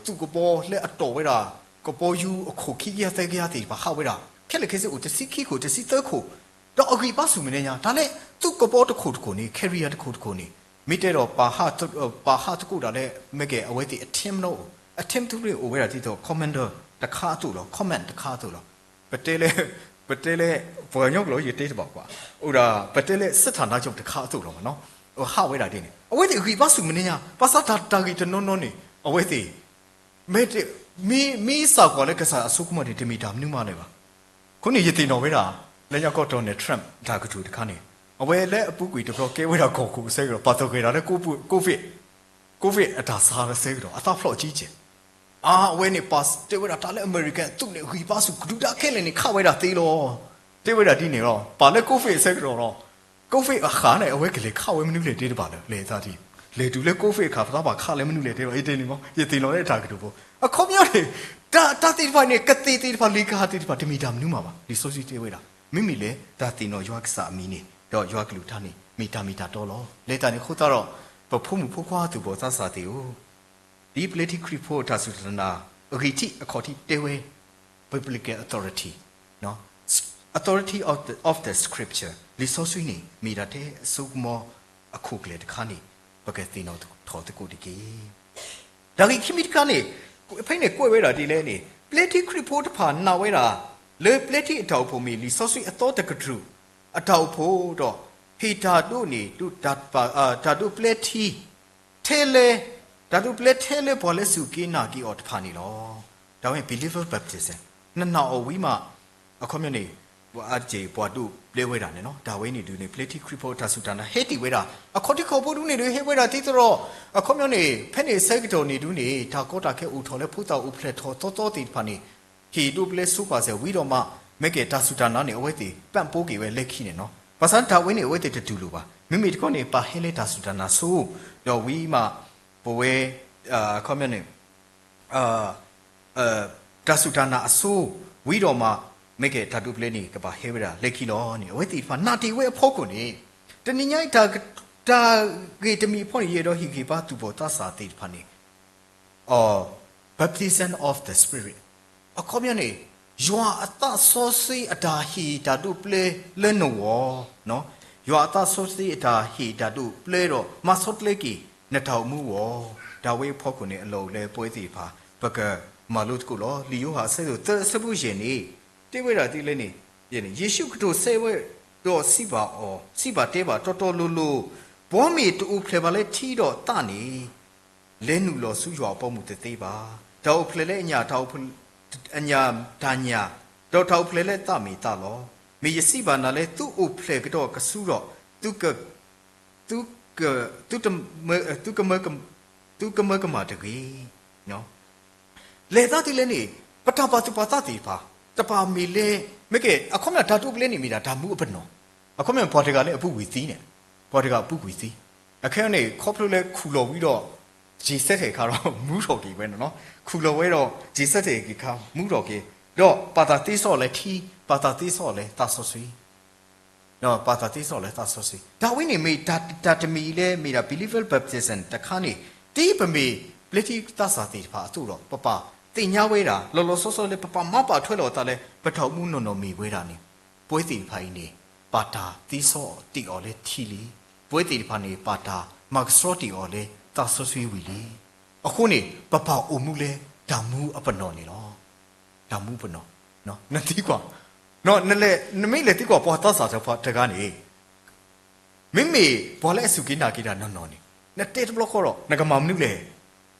သုးကဘီလၢအတီၢ်ဝဲဒၣ် ကဘီယူၤအခိၣ်ခံကယၤသၢကယၤသ့ၣ်တဖၣ်ဟးဝဲဒၣ် ခဲလၢာ်ခဲဆ့အိၣ်တဆံခံခိၣ် တဆံသၢခိၣ်, ဒီးအဂံၢ်ဘါဆူၣ်မနုၤညါ တၢ်လၢသုးကဘီတခိၣ်တခိၣ်န့ၣ် carrier တခိၣ်တခိၣ်န့ၣ် မ့ၢ်တဲဒီး ပာ်ဟးသကိးတၢ်လၢ မ့ၢ်ကဲ အဝဲသ့ၣ်အ team နီၤအိၣ်, အ team တဖုန့ၣ်အိၣ်ဝဲဒၣ်ဒ်သိး commander တခါအသိးလီၤ, command တခါအသိးလီၤ. ပတဲလၢ ပတဲလၢ ပှၤကညီကျိာ် ယတဲတဘၣ်ကွၢ်, အိၣ်ဒၣ် ပတဲလၢ စစ်ဌာနချုပ် တခါအသိးလီၤမနီၤ, ဟးဝဲဒၣ်ဒ်န့ၣ် အဝဲသ့ၣ်အဂံၢ်ဘါဆူၣ်မနုၤညါ ဘၣ်ဆၣ်တၢ်ဂ့ၢ်တနီၤနီၤန့ၣ် အဝဲသ့ၣ် မ့ၢ် မ့ၢ်စးကွၢ်လၢကစၢ်အစိကမီၤန့ၣ် တမ့ၢ်တၢ်မနုၤမးလၢၤဘၣ်. အဃိန့ၣ် ယသ့ၣ်နီၣ်ဝဲဒၣ် လၢညါကီၢ် Donald Trump တၢ်ကတိၤတခါန့ၣ် အဝဲလၢအပူၤကွံာ်တဘျီကဲဝဲဒၣ်ကီၢ်ခိၣ်အဆၢကတီၢ် ပာ်သဂၢၢ်ဒၣ်လၢ COVID, COVID အတၢ်ဆါအဆၢကတီၢ် အသးဖျိးကံကဲၢ် အဝဲန့ၣ် ပာ်တဲဝဲဒၣ်တၢ်လၢအမဲရကၤသုးန့ၣ် ဂံၢ်ဘါဆူၣ် ကဒုၣ်ဒါခဲလၢာ်န့ၣ် ခးဝဲဒၣ်သ့လီၤ. တဲဝဲဒၣ်ဒ်န့ၣ်လီၤ. ပာ်လၢ COVID အဆၢကတီၢ်လီၤ. COVID အဃၣ်န့ၣ် အဝဲကလဲၤခးဝဲမနုၤလဲၣ်တဲတဘၣ်လၢ လဲၤသးဒ် လဲၤတုၤလၢ COVID အခါ ပသးပှၢ်ခးလၢမနုၤလဲၣ်တဲဘၣ် ယတဲန့ၣ်မ့ၢ် ယသ့ၣ်နီၣ်လၢတၢ်ကတိၤဖိ အခီပညီန့ၣ် တၢ် တၢ်သ့ၣ်တဖၣ်န့ၣ် ကသ့ၣ်သ့ၣ်တဖၣ် လံာ်ကဟၣ်သ့ၣ်တဖၣ် တမ့ၢ်တၢ်မနုၤမးဘၣ်. လံာ်စီဆှံတဲဝဲဒၣ် မ့မ့ၢ်လၢ တၢ်သ့ၣ်နီၣ်ယွၤကစၢ်အမံၤန့ၣ် ဒီးယွၤကလုၢ်ကထါန့ၣ် မ့ၢ်တၢ်မ့ၢ်တၢ်တီလီၤ. လၢတၢ်န့ၣ်အဃိသတးဒီး ပဖိမုၣ်ဖိခွါသူၣ်ဘီၣ်သးစၢ်သ့ၣ်ဧၢ ဒ်ပျဲထံခရံာ်ဖိအတၢ်စူၢ်တၢ်နာ် အဂံၢ်ထံးအခီၣ်ထံးတဲဝဲ biblical authority, authority of the, of the scripture လံာ်စီဆှံန့ၣ် မ့ၢ်ဒၣ်ထဲအစိကမီၤအခိၣ်ကျၢၢ်တခါန့ၣ် ပကသ့ၣ်နီၣ်ထီၣ်သကိးတက့ၢ်. တၢ်ဂ့ၢ်ခံမံၤတခါန့ၣ် ဖဲန့ၣ်ကွဲးဝဲဒၣ်ဒ်လဲၣ်န့ၣ် ပျဲထံခရံာ်ဖိတဖၣ်နာ်ဝဲဒၣ် လၢပျဲထံအတၢ်အိၣ်ဖှိၣ်မ့ၢ်လံာ်စီဆှံအသီတကတြူၢ် အတၢ်အိၣ်ဖှိၣ်ဒီး ဟ့ၣ်တၢ်ဒိးန့ၣ် တၢ်ဒိးပျဲထံ ထဲလၢ တၢ်ဒိးပျဲထဲလၢပှၤလၢအစူၢ်က့ၤနာ်က့ၤအီၤတဖၣ်န့ၣ်လီၤ. တၢ်ဝဲ believer baptism နနာ်အီၤဝံၤမး အခီပညီန့ၣ် အက့ၢ်ပှၤဒိးပျဲဝဲဒၣ်န့ၣ်လီၤ. တၢ်ဝဲန့ၣ်ဒုးန့ၣ် ပျဲထံခရံာ်ဖိအတၢ်စူၢ်တၢ်နာ်ဟဲတ့ၢ်ဝဲဒၣ် အခီၣ်ထံးခီၣ်ဘိဒုးန့ၣ်ဒုးဟဲဝဲဒၣ်ဒ်သိးဒီး အခီပညီန့ၣ် ဖဲန့ၣ်အဆၢကတီၢ်န့ၣ်ဒုးန့ၣ် တၢ်ကီတၢ်ခဲအိၣ်ထီၣ်လၢဖိသၣ်အိၣ်ဖျဲၣ်ထီၣ်သီသီသ့ၣ်တဖၣ်န့ၣ် ဟ့ၣ်ဒိးပျဲဆိပာ်စၢၤဝံၤဒီးမး မ့ၢ်ကဲတၢ်စူၢ်တၢ်နာ်န့ၣ် အဝဲသ့ၣ်ပံၣ်ပိက့ၤဝဲလၢခံန့ၣ်လီၤ. ဘၣ်ဆၣ်တၢ်ဝဲန့ၣ် အဝဲသ့ၣ်တတူၢ်လိာ်ဘၣ်. မ့မ့ၢ်တခီန့ၣ် ပာ်ဟဲလၢတၢ်စူၢ်တၢ်နာ်ဆိ ဒီးဝံၤမး ပဝဲ အခီပညီန့ၣ် တၢ်စူၢ်တၢ်နာ်အဆိ ဝံၤဒီးမး မ့ၢ်ကဲတၢ်ဒိးပျဲန့ၣ် ကဘၣ်ဟဲဝဲဒၣ်လၢခံလီၤန့ၣ် အဝဲသ့ၣ်တဖၣ်နာ်တ့ၢ်ဝဲအဖီခိၣ်န့ၣ် တနံၤညါအံၤ တၢ်ဂ့ၢ်တမံၤအဖီန့ၣ် ယအဲၣ်ဒိးဟ့ၣ်ဂံၢ်ဘါသူၣ်ဘီၣ်သးစၢ်သ့ၣ်တဖၣ်န့ၣ် baptism of the Spirit အခီပညီန့ၣ် ယွၤအသးစီဆှံအတၢ်ဟ့ၣ်တၢ်ဒိးပျဲလၢနဂီၢ်, ယွၤအသးစီဆှံအတၢ်ဟ့ၣ်တၢ်ဒိးပျဲဒီး မၤဆီတလဲက့ၤ နတၢ်အိၣ်မူအဂီၢ်, တၢ်ဝဲအဖီခိၣ်န့ၣ် အလီၢ်အိၣ်လၢပဝဲသ့ၣ်တဖၣ် ပကမၤလိသကိးလီၤ. လံာ်ယိၤဟၣ်အဆၢဒိၣ်သၢအဆၢဖိယဲၢ်န့ၣ် တဲဝဲဒၣ်ဒ်လဲၣ်န့ၣ်, ယဲၢ်န့ၣ် ယ့ၣ်ၡူးကတိၤဆၢဝဲဒီးစံးဘၣ်အီၤ, စံးဘၣ်တဲဘၣ်တီတီလိၤလိၤ, ပှၤမ့ၢ်တအိၣ်ဖျဲၣ်ဘၣ်လၢထံဒီးသးန့ၣ် လဲၤနုာ်လီၤဆူယွၤအဘီအမုၢ်တသ့ဘၣ်. တၢ်အိၣ်ဖျဲၣ်လၢအညၣ်, တၢ်အိၣ်ဖျဲၣ်လၢအညၣ်, ဒီးတၢ်အိၣ်ဖျဲၣ်လၢသးမ့ၢ်သးလီၤ. မ့ၢ်ယစံးဘၣ်နၤလၢ သုအိၣ်ဖျဲၣ်ကဒီးကဆူဒီး, သုက, သုက, သုကမၢကမၣ်တဂ့ၤ. လဲၤသးဒ်လဲၣ်န့ၣ်, ပတၢ်ပာ်သူၣ်ပာ်သးသ့ၣ်တဖၣ်, တပာ်မ့ၢ်လဲၣ်, မ့ၢ်ကဲ အခီပညီတၢ်တိာ်ပျဲန့ၣ်မ့ၢ်ဒၣ်တၢ်မူအပနီၣ်, အခီပညီပှၤတဂၤလၢအပူၤကွံာ်သံန့ၣ်, ပှၤတဂၤအပူၤကွံာ်သံ, အခဲအံၤန့ၣ် ခီဖျိလၢခူၣ်လီၤဝံၤဒီး က့ၤဆၢထၢၣ်အခါဒီး မူထီၣ်က့ၤဝဲန့ၣ်လီၤ. ခူၣ်လီၤဝဲဒီး က့ၤဆၢထၢၣ်အခါ မူထီၣ်က့ၤ, ဒီးပာ်သးသ့စီလၢထံ, ပာ်သးသ့စီလၢသးစီဆှံ ဒီးပာ်သးသ့စီလၢသးစီဆှံ, တၢ်ဝဲန့ၣ်မ့ၢ်တၢ်တမံၤလၢမ့ၢ်ဒၣ် believer baptism တခါန့ၣ်, ဒ်ပမ့ၢ်ပျဲထံသးစၢ်သ့ၣ်တဖၣ်အသိးဒီး ပပာ်သ့ၣ်ညါဝဲဒၣ် လီၤလီၤဆီဆီလၢပပာ်မၤပာ်ထွဲလီၤအသးလၢ ပတၢ်အိၣ်မူနီၢ်နီၢ်မ့ၢ်ဝဲဒၣ်န့ၣ်, ပဝဲသ့ၣ်တဖၣ်အံၤန့ၣ် ပာ်တၢ်သ့စီတ့ၢ်အီၤလၢထံလံ, ပဝဲသ့ၣ်တဖၣ်န့ၣ် ပာ်တၢ်မၤကဆှီတ့ၢ်အီၤလၢသးစီဆှံဝံၤလံ. အဃိန့ၣ် ပပာ်အိၣ်မူလၢတၢ်မူအပနီၣ်န့ၣ်လီၤ. တၢ်မူပနီၣ်, နသံကွၢ်, နလဲၤ နမ့ၢ်လဲၤသံကွၢ်ပှၤသးစၢ်တဂၤန့ၣ်, မ့မ့ၢ်ပှၤလၢအစူၢ်က့ၤနာ်က့ၤတၢ်နီၢ်နီၢ်န့ၣ်, နတဲတဘျီဃီဒီး နကမၤမနုၤလဲၣ်,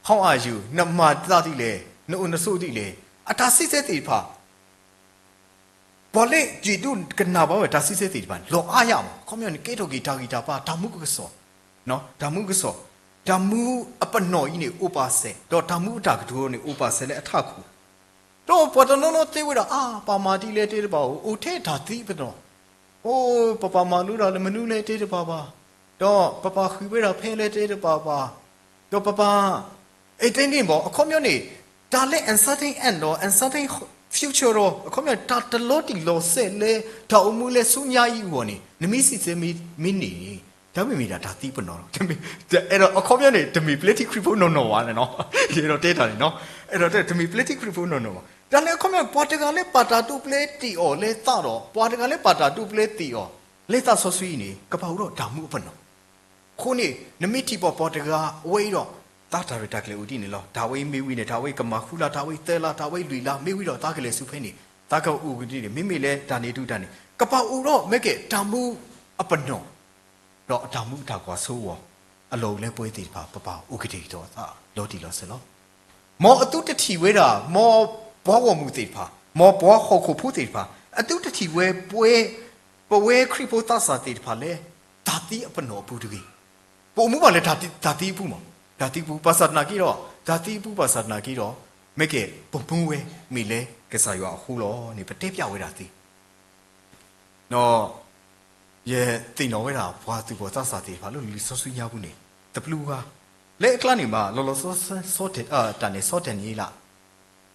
how are you, နမၤသးဒ်လဲၣ်, နအိၣ်နဆိးဒ်လဲၣ်, အတၢ်စံးဆၢသ့ၣ်တဖၣ် ပှၤလၢယဒိးကနၣ်ဘၣ်ဝဲတၢ်စံးဆၢသ့ၣ်တဖၣ်န့ၣ် လီၤအါယၤမး, အခီပညီန့ၣ် ကဲထီၣ်က့ၤတၢ်ဂံၢ်တၢ်ဘါ တၢ်မူကစီၣ်, တၢ်မူကစီၣ်, တၢ်မူအပနီၣ်အံၤန့ၣ် အိၣ်ပာ်စဲး, ဒီးတၢ်မူအတၢ်ကတိၤန့ၣ် အိၣ်ပာ်စဲးလၢအထးခိၣ်, ဒီးပှၤတနီၤနီၤတဲဝဲဒၣ် အါ ပၢ်မၤဒ်လဲၣ်တဲတဘၣ်ဧိၤ, အိၣ်ထဲတၢ်သံပနီၣ်, အိၣ် ပပၢ်မၤလိဒၣ်လၢမနုၤလဲၣ်တဲတဘၣ်ဘၣ်, ဒီးပပၢ်ဃုာ်ဝဲဒၣ်ဖဲလဲၣ်တဲတဘၣ်ဘၣ်, ဒီးပပၢ် အဲၣ်တဲန့ၣ်ဘၣ်, အခီပညီန့ၣ် တၢ်လၢ uncertain end ဒီး uncertain future ဒီး အခီပညီ တၢ်တလီၤတံၢ်လီၤဆဲးလၢ တၢ်အိၣ်မူလၢဆူညါအံၤအဂီၢ်န့ၣ် နမ့ၢ်စံးဆၢမ့ၢ်န့ၣ်, တၢ်မ့ၢ်မ့ၢ်ဒၣ်တၢ်သံပနီၣ်လီၤ. အဲၣ်ဒိးအခီပညီန့ၣ် တမ့ၢ်ပျဲထံခရံာ်ဖိနီၢ်နီၢ်ဘၣ်န့ၣ်လီၤ. ယအဲၣ်ဒိးတဲတၢ်န့ၣ်လီၤ. အဲၣ်ဒိးတဲ တမ့ၢ်ပျဲထံခရံာ်ဖိနီၢ်နီၢ်ဘၣ်. တၢ်လၢအခီပညီ ပှၤတဂၤလၢပာ်တၢ်တိာ်ပျဲတ့ၢ်အီၤလၢသးဒီး ပှၤတဂၤလၢပာ်တၢ်တိာ်ပျဲတ့ၢ်အီၤလၢသးစီဆှံအံၤန့ၣ် ကဘၣ်အိၣ်ဒီးတၢ်မူအပနီၣ် အဃိန့ၣ် နမ့ၢ်ထံၣ်ဘၣ်ပှၤတဂၤအဝဲအံၤဒီး သးတၢ်ရဲၣ်တၢ်ကျဲၤအိၣ်ဒ်န့ၣ်လီၤ. တၢ်ဝဲအံၤမ့ၢ်ဝံၤန့ၣ် တၢ်ဝဲအံၤကမၤဃူလၢ်, တၢ်ဝဲအံၤသၢလၢ်, တၢ်ဝဲအံၤလွံၢ်လၢ်, မ့ၢ်ဝံၤဒီးသးကလဲၤဆူဖဲန့ၣ်, သးကအိၣ်ကဒ်န့ၣ်, မ့မ့ၢ်လၢတၢ်န့ၣ်ဒုးတၢ်န့ၣ် ကဘၣ်အိၣ်ဒီးမ့ၢ်ကဲတၢ်မူအပနီၣ် ဒီးအတၢ်မူအတၢ်ကွၢ်စိအဂီၢ် အလီၢ်အိၣ်လၢပဝဲသ့ၣ်တဖၣ် ပပာ်အိၣ်ကတဲာ်ကတီၤအသးလီၤတံၢ်လီၤဆဲးလီၤ. မ်အသုတထံၣ်ဝဲဒၣ် မ်ပှၤဂီၢ်မုၢ်သ့ၣ်တဖၣ်, မ်ပှၤဟီၣ်ခိၣ်ဖိသ့ၣ်တဖၣ် အသုတထံၣ်ဝဲပဝဲ, ပဝဲခရံာ်ဖိသးစၢ်သ့ၣ်တဖၣ်လၢ တၢ်သံအပနီၣ်အပူၤတဂ့ၤ. ပအိၣ်မူဘၣ်လၢတၢ်သံအပူၤမး, တၢ်သံအပူၤ ဘၣ်ဆၣ်သနာ်က့ဒီး, တၢ်သံအပူၤ ဘၣ်ဆၣ်သနာ်က့ဒီး, မ့ၢ်ကဲပမူဝဲမ့ၢ်လၢကစၢ်ယွၤအဃိလီၤန့ၣ် ပတဲပျၢ်ဝဲဒၣ်သ့ ဒီး ယသ့ၣ်နီၣ်ဝဲဒၣ် ပှၤသူၣ်ဘီၣ်သးစၢ်သ့ၣ်တဖၣ်လၢလံာ်စီဆှံညါပူၤန့ၣ် တပျုၤဂၤ, လၢအကျါန့ၣ်မး လီၤလီၤဆီဆီ တၢ်န့ၣ် ဆီတဲာ်န့ၣ်လၢ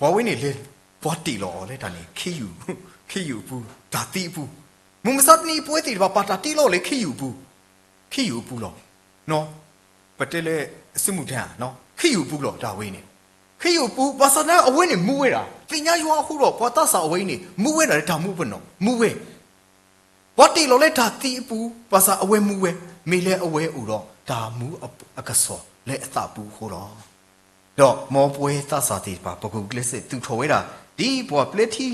ပှၤဝဲန့ၣ်လဲၤ ပှၤတ့ၢ်လီၤအီၤလၢတၢ်န့ၣ် ခ့ယုၢ်, ခ့ယုၢ်အပူၤ, တၢ်သံအပူၤ, မုၢ်မဆါတနံၤ ပဝဲသ့ၣ်တဖၣ် ပာ်တၢ်တ့လီၤလၢခ့ယုၢ်အပူၤ, ခ့ယုၢ်အပူၤလီၤ. ပတဲလၢ စမုၢ်ထၢၣ်, ခ့ယုၢ်အပူၤလီၤ တၢ်ဝဲန့ၣ်, ခ့ယုၢ်အပူၤ ဘၣ်ဆၣ်သနာ်က့ အဝဲန့ၣ်မူဝဲဒၣ် သ့ၣ်ညါယွၤအဃိဒီး ပှၤသးစၢ်အဝဲအံၤန့ၣ် မူဝဲဒၣ်လၢတၢ်မူအပနီၣ် မူဝဲ ပှၤတ့ၢ်လီၤလၢတၢ်သံအပူၤ ဘၣ်ဆၣ်အဝဲမူဝဲ, မ့ၢ်လၢအဝဲအိၣ်ဒီးတၢ်မူအကစီၣ်လၢအသးပူၤအဃိလီၤ. ဒီးမ်ပဝဲသးစၢ်သ့ၣ်တဖၣ် ပကဂုာ်ကျဲးစၢးသူၣ်ထီၣ်ဝဲဒၣ် ဒ်ပှၤပျဲထံ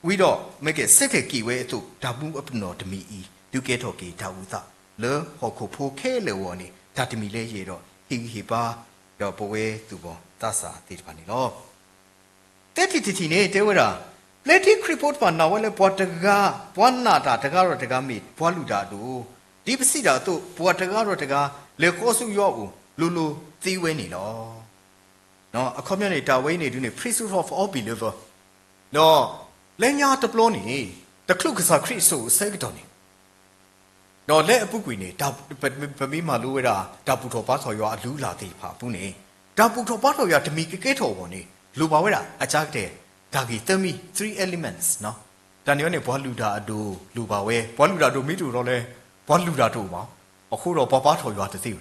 ဝံၤဒီး မ့ၢ်ကဲ ဆၢထၢၣ်က့ၤဝဲအသိး တၢ်မူအပနီၣ်တမံၤအံၤ ဒုးကဲထီၣ်က့ၤတၢ်အိၣ်သး လၢဟီၣ်ခိၣ်ဖိခဲလၢာ်အဂီၢ်န့ၣ် တၢ်တမံၤလၢယအဲၣ်ဒိးဟ့ၣ်ဂံၢ်ဟ့ၣ်ဘါ ဒီးပဝဲသူၣ်ဘီၣ်သးစၢ်သ့ၣ်တဖၣ်န့ၣ်လီၤ. သၢထံၣ်တထံၣ်န့ၣ် တဲဝဲဒၣ်, ပျဲထံခရံာ်ဖိတဖၣ်နာ်ဝဲလၢပှၤတဂၤ, ပှၤနာ်တၢ်တဂၤဒီးတဂၤမ့ၢ်ပှၤလုၢ်တၢ်အဒိၣ်, ဒ်ပစံးတၢ်အသိး ပှၤတဂၤဒီးတဂၤ လဲၤဃီဆူယွၤအအိၣ် လိၤလိၤသ့ဝဲန့ၣ်လီၤ. အခီပညီန့ၣ် တၢ်ဝဲအံၤန့ၣ်ဒုးန့ၣ် priesthood of all believer ဒီး လၢညါတဘျီန့ၣ် တချုးကစၢ်ခရံာ်အစိၤအဆၢကတီၢ်န့ၣ် ဒီးလၢအပူၤကွံာ်န့ၣ် ပမ့ၢ်မၤလိဝဲဒၣ် တၢ်ဘူၣ်ထီၣ်ဘါထီၣ်ယွၤအလုၢ်အလၢ်သ့ၣ်တဖၣ်အပူၤန့ၣ် တၢ်ဘူၣ်ထီၣ်ဘါထီၣ်ယွၤတမံၤကကဲထီၣ်အဂီၢ်န့ၣ် လိၣ်ဘၣ်ဝဲဒၣ်အကါကတဲာ် တၢ်ဂ့ၢ်သၢမံၤ three elements တၢ်န့ၣ်အံၤန့ၣ် ပှၤလုၢ်တၢ်အဒိၣ်လိၣ်ဘၣ်ဝဲ, ပှၤလုၢ်တၢ်အဒိၣ်မ့ၢ်တအိၣ်ဒီးလဲၣ် ပှၤလုၢ်တၢ်တအိၣ်ဘၣ်, အဃိဒီးပှၤဘါထီၣ်ယွၤတသ့ဝ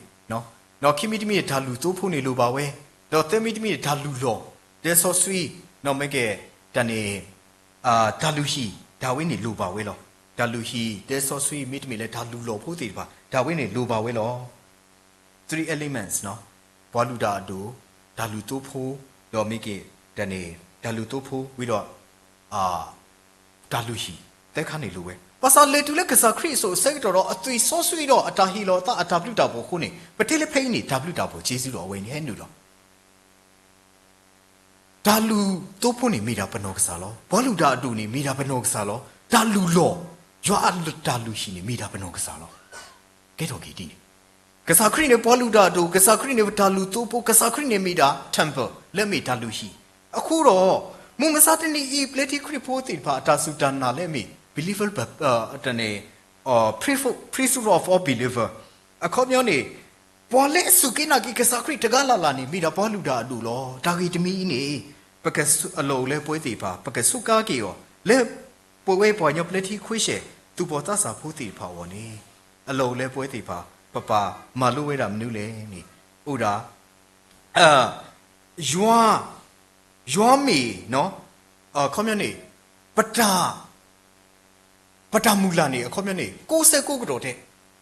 ဲ, ဒီးခံမံၤတမံၤန့ၣ် တၢ်လုၢ်သိဖိန့ၣ်လိၣ်ဘၣ်ဝဲ, ဒီးသၢမံၤတမံၤန့ၣ် တၢ်လုၢ်လီၢ် တဲစီဆှံ, ဒီးမ့ၢ်ကဲ တၢ်န့ၣ် တၢ်လုၢ်ဟံၣ် တၢ်ဝဲန့ၣ်လိၣ်ဘၣ်ဝဲလီၤ. တၢ်လုၢ်ဟံၣ် တဲစီဆှံ မ့တမ့ၢ်လၢတၢ်လုၢ်လီၢ်ဖိသ့ၣ်တဖၣ် တၢ်ဝဲန့ၣ်လိၣ်ဘၣ်ဝဲလီၤ. Three elements ပှၤလုၢ်တၢ်အဒိၣ်, တၢ်လုၢ်သိဖိ, ဒီးမ့ၢ်က့ၤ တၢ်န့ၣ် တၢ်လုၢ်သိဖိဝံၤဒီး တၢ်လုၢ်ဟံၣ် သၢခါန့ၣ်လိၣ်ဝဲ. ဘၣ်ဆၣ်လဲၤတုၤလၢကစၢ်ခရံာ်အစိၤအဆၢကတီၢ်ဒီး အသွံၣ်စီဆှံဒီးအတၢ်ဟ့ၣ်လီၤအသးအတၢ်ဘျုးတၢ်ဖှိၣ်အဃိန့ၣ် ပတဲလၢဖဲအံၤန့ၣ် တၢ်ဘျုးတၢ်ဖှိၣ် ကျေးဇူးတော် အဝဲန့ၣ်ဟဲနုာ်လီၤ. တၢ်လုၢ်သိဖိန့ၣ်မ့ၢ်ဒၣ်ပနီၢ်ကစၢ်လီၤ. ပှၤလုၢ်တၢ်အဒိၣ်န့ၣ်မ့ၢ်ဒၣ်ပနီၢ်ကစၢ်လီၤ. တၢ်လုၢ်လီၢ်, ယွၤအတၢ်လုၢ်ဟံၣ်န့ၣ်မ့ၢ်ဒၣ်ပနီၢ်ကစၢ်လီၤ. ကဲထီၣ်က့ၤဒ်န့ၣ်, ကစၢ်ခရံာ်န့ၣ်ပှၤလုၢ်တၢ်အဒိၣ်, ကစၢ်ခရံာ်န့ၣ်ပတၢ်လုၢ်သိဖိ, ကစၢ်ခရံာ်န့ၣ်မ့ၢ်ဒၣ် temple လၢမ့ၢ်တၢ်လုၢ်ဟံၣ် အဃိဒီး မုၢ်မဆါတနံၤအံၤ ပျဲထံခရံာ်ဖိသ့ၣ်တဖၣ် အတၢ်စူၢ်တၢ်နာ်လၢအမ့ၢ် believer တန့ၣ် priesthood of all believer အခီပညီန့ၣ် ပှၤလၢအစူၢ်က့ၤနာ်က့ၤကစၢ်ခရံာ်တဂၤလၢ်လၢ်န့ၣ် မ့ၢ်ဒၣ်ပှၤလုၢ်တၢ်အဒိၣ်လီၤ. တၢ်ဂ့ၢ်တမံၤအံၤန့ၣ် ပက အလီၢ်အိၣ်လၢပဝဲသ့ၣ်တဖၣ် ပကစူးကါက့ၤအီၤ လၢပဝဲပှၤကညီပျဲထံခရံာ်ဖိ သူၣ်ဘီၣ်သးစၢ်ဖိသ့ၣ်တဖၣ်အဂီၢ်န့ၣ် အလီၢ်အိၣ်လၢပဝဲသ့ၣ်တဖၣ် ပပာ်မၤလိဝဲဒၣ်မနုၤလဲၣ်န့ၣ် အိၣ်ဒၣ် ယွၤ ယွၤမ့ၢ် အခီပညီန့ၣ် ပတၢ် ပတၢ်မုၢ်လၢ်န့ၣ် အခီပညီန့ၣ် ကိးဆၢကိးကတီၢ်ထဲ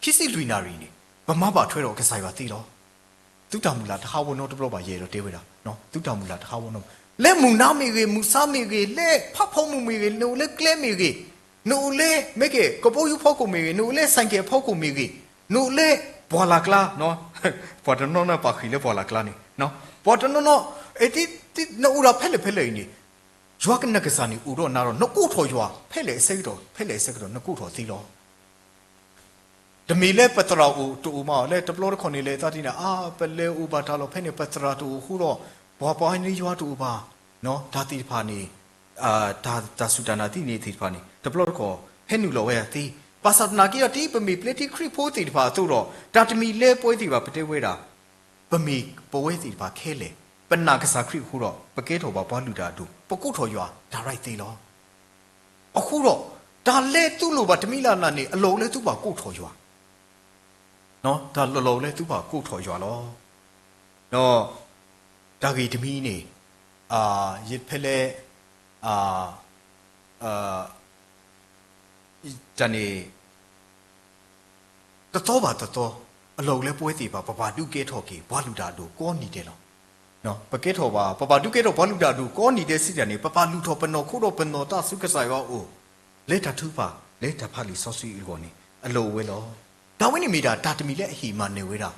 ခံဆံလွံၢ်နၣ်ရံၣ်န့ၣ် ပမၤဘၣ်ထွဲဒီးကစၢ်ယွၤသ့လီၤ. သုတၢ်မုၢ်လၢ်တဟးဂီၤနီတဘျီဘၣ် ယအဲၣ်ဒိးတဲဝဲဒၣ်, သုတၢ်မုၢ်လၢ်တဟးဂီၤနီဘၣ်. လၢမုၢ်နၤမ့ၢ်ဂ့ၤ, မုၢ်ဆါမ့ၢ်ဂ့ၤ, လၢဖးဖီမုၢ်မ့ၢ်ဂ့ၤ, နအိၣ်လၢကျဲမ့ၢ်ဂ့ၤ, နအိၣ်လၢ မ့ၢ်က့ၤ ကဘီယူၤဖီခိၣ်မ့ၢ်ဂ့ၤ, နအိၣ်လၢ ဆိုင်ကယ် ဖီခိၣ်မ့ၢ်ဂ့ၤ, နအိၣ်လၢ ပှၢ်လၢ်ကျါ, ပှၤတနီၤနီၤပာ်ဃံၤလၢပှၢ်လၢ်ကျါန့ၣ်, ပှၤတနီၤနီၤ နအိၣ်ဒၣ်ဖဲလဲၣ်ဖဲလဲၣ်အံၤန့ၣ် ယွၤကနၣ်ကစၢ်န့ၣ်အိၣ်ဒီးနၤဒီး နကိးထီၣ်ယွၤ ဖဲလဲၣ်အဆၢကတီၢ် ဖဲလဲၣ်အဆၢကတီၢ် နကိးထီၣ်သ့လီၤ. တမ့ၢ်လၢပသရၣ်အိၣ်တအိၣ်မး လၢတဘျီတခီၣ်န့ၣ် လဲၤသးဒ်န့ၣ် အါ ပလဲၤအိၣ်ဘၣ်တၢ်လီၢ်ဖဲန့ၣ် ပသရၣ်တအိၣ်အဃိဒီး ပှၤပှၤန့ၣ်ယွၤတအိၣ်ဘၣ်, တၢ်သ့ၣ်တဖၣ်န့ၣ် တၢ်စူၢ်တၢ်နာ်သ့ၣ်န့ၣ်သ့ၣ်တဖၣ်န့ၣ် တဘျီတခီၣ် ဟဲနုာ်လီၤဝဲဒၣ်သ့, ဘၣ်ဆၣ်သနာ်က့ဒီး ဒ်ပမ့ၢ်ပျဲထံခရံာ်ဖိသ့ၣ်တဖၣ်အသိးဒီး တၢ်တမံၤလၢပဝဲသ့ၣ်တဖၣ် ပတဲဝဲဒၣ် ပမ့ၢ်ပဝဲသ့ၣ်တဖၣ်ခဲလၢာ် ပနာ်ကစၢ်ခရံာ်အဃိဒီး ပကဲထီၣ်ဘၣ်ပှၤလုၢ်တၢ်အဒိၣ် ပကိးထီၣ်ယွၤ direct သ့လီၤ. အဃိဒီး တၢ်လၢသုလိၣ်ဘၣ်တမံၤလၢ်လၢ်န့ၣ် အလီၢ်အိၣ်လၢသုဘၣ်ကိးထီၣ်ယွၤ, တၢ်လီၢ်အိၣ်လၢသုဘၣ်ကိးထီၣ်ယွၤလီၤ. ဒီး တၢ်ဂ့ၢ်တမံၤန့ၣ် ယဖဲလဲၣ် တၢ်န့ၣ် တသီဘၣ်တသီ အလီၢ်အိၣ်လၢပဝဲသ့ၣ်တဖၣ် ပဘၣ်ဒုးကဲထီၣ်က့ၤ ပှၤလုၢ်တၢ်အဒိၣ်ကိးနံၤဒဲးလီၤ. ပကဲထီၣ်ဘၣ် ပဘၣ်ဒုးကဲထီၣ်ပှၤလုၢ်တၢ်အဒိၣ်ကိးနံၤဒဲးစံးတၢ်န့ၣ် ပဘၣ်လုၢ်ထီၣ်ပနီၢ်ခိဒီးပနီၢ်သးဆူကစၢ်ယွၤအအိၣ် လၢတၢ်ထုကဖၣ် လၢတၢ်ဖးလံာ်စီဆှံအဂီၢ်န့ၣ် အလီၢ်အိၣ်ဝဲလီၤ. တၢ်ဝဲန့ၣ်မ့ၢ်ဒၣ် တၢ်တမံၤလၢအဟ့ၣ်မၤနၢၤဝဲဒၣ်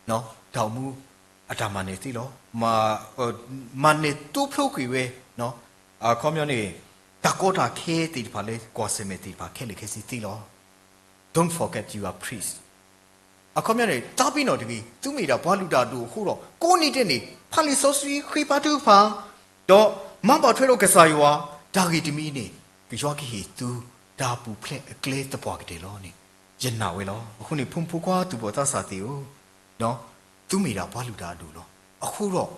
တၢ်အိၣ်မူ အတၢ်မၤနၢၤသ့လီၤ. မၤနၢၤတိဖျိကွံာ်ဝဲ အခီပညီန့ၣ် တၢ်ကီတၢ်ခဲသ့ၣ်တဖၣ်လၢ ကွၢ်ဆၢၣ်မဲာ်သ့ၣ်တဖၣ်ခဲလၢာ်ခဲဆ့သ့လီၤ. Don't forget you are priest. အခီပညီန့ၣ် သးပ့ၤနီၣ်တဂ့ၤ, သုမ့ၢ်ဒၣ်ပှၤလုၢ်တၢ်အဒိၣ်အဃိဒီး ကိးနံၤဒဲးန့ၣ် ဖးလံာ်စီဆှံဃ့ဘါထုကဖၣ်, ဒီးမၤဘၣ်ထွဲဒီးကစၢ်ယွၤ, တၢ်ဂ့ၢ်တမံၤန့ၣ် ကယွၤကဟ့ၣ်သု တၢ်ပူၤဖျဲးအကျဲသပှၢ်ကတၢၢ်လီၤန့ၣ် ယနာ်ဝဲလီၤ. အဃိန့ၣ် ဖိမုၣ်ဖိခွါသူၣ်ဘီၣ်သးစၢ်သ့ၣ်ဧၢ, သုမ့ၢ်ဒၣ်ပှၤလုၢ်တၢ်အဒိၣ်လီၤ. အဃိဒီး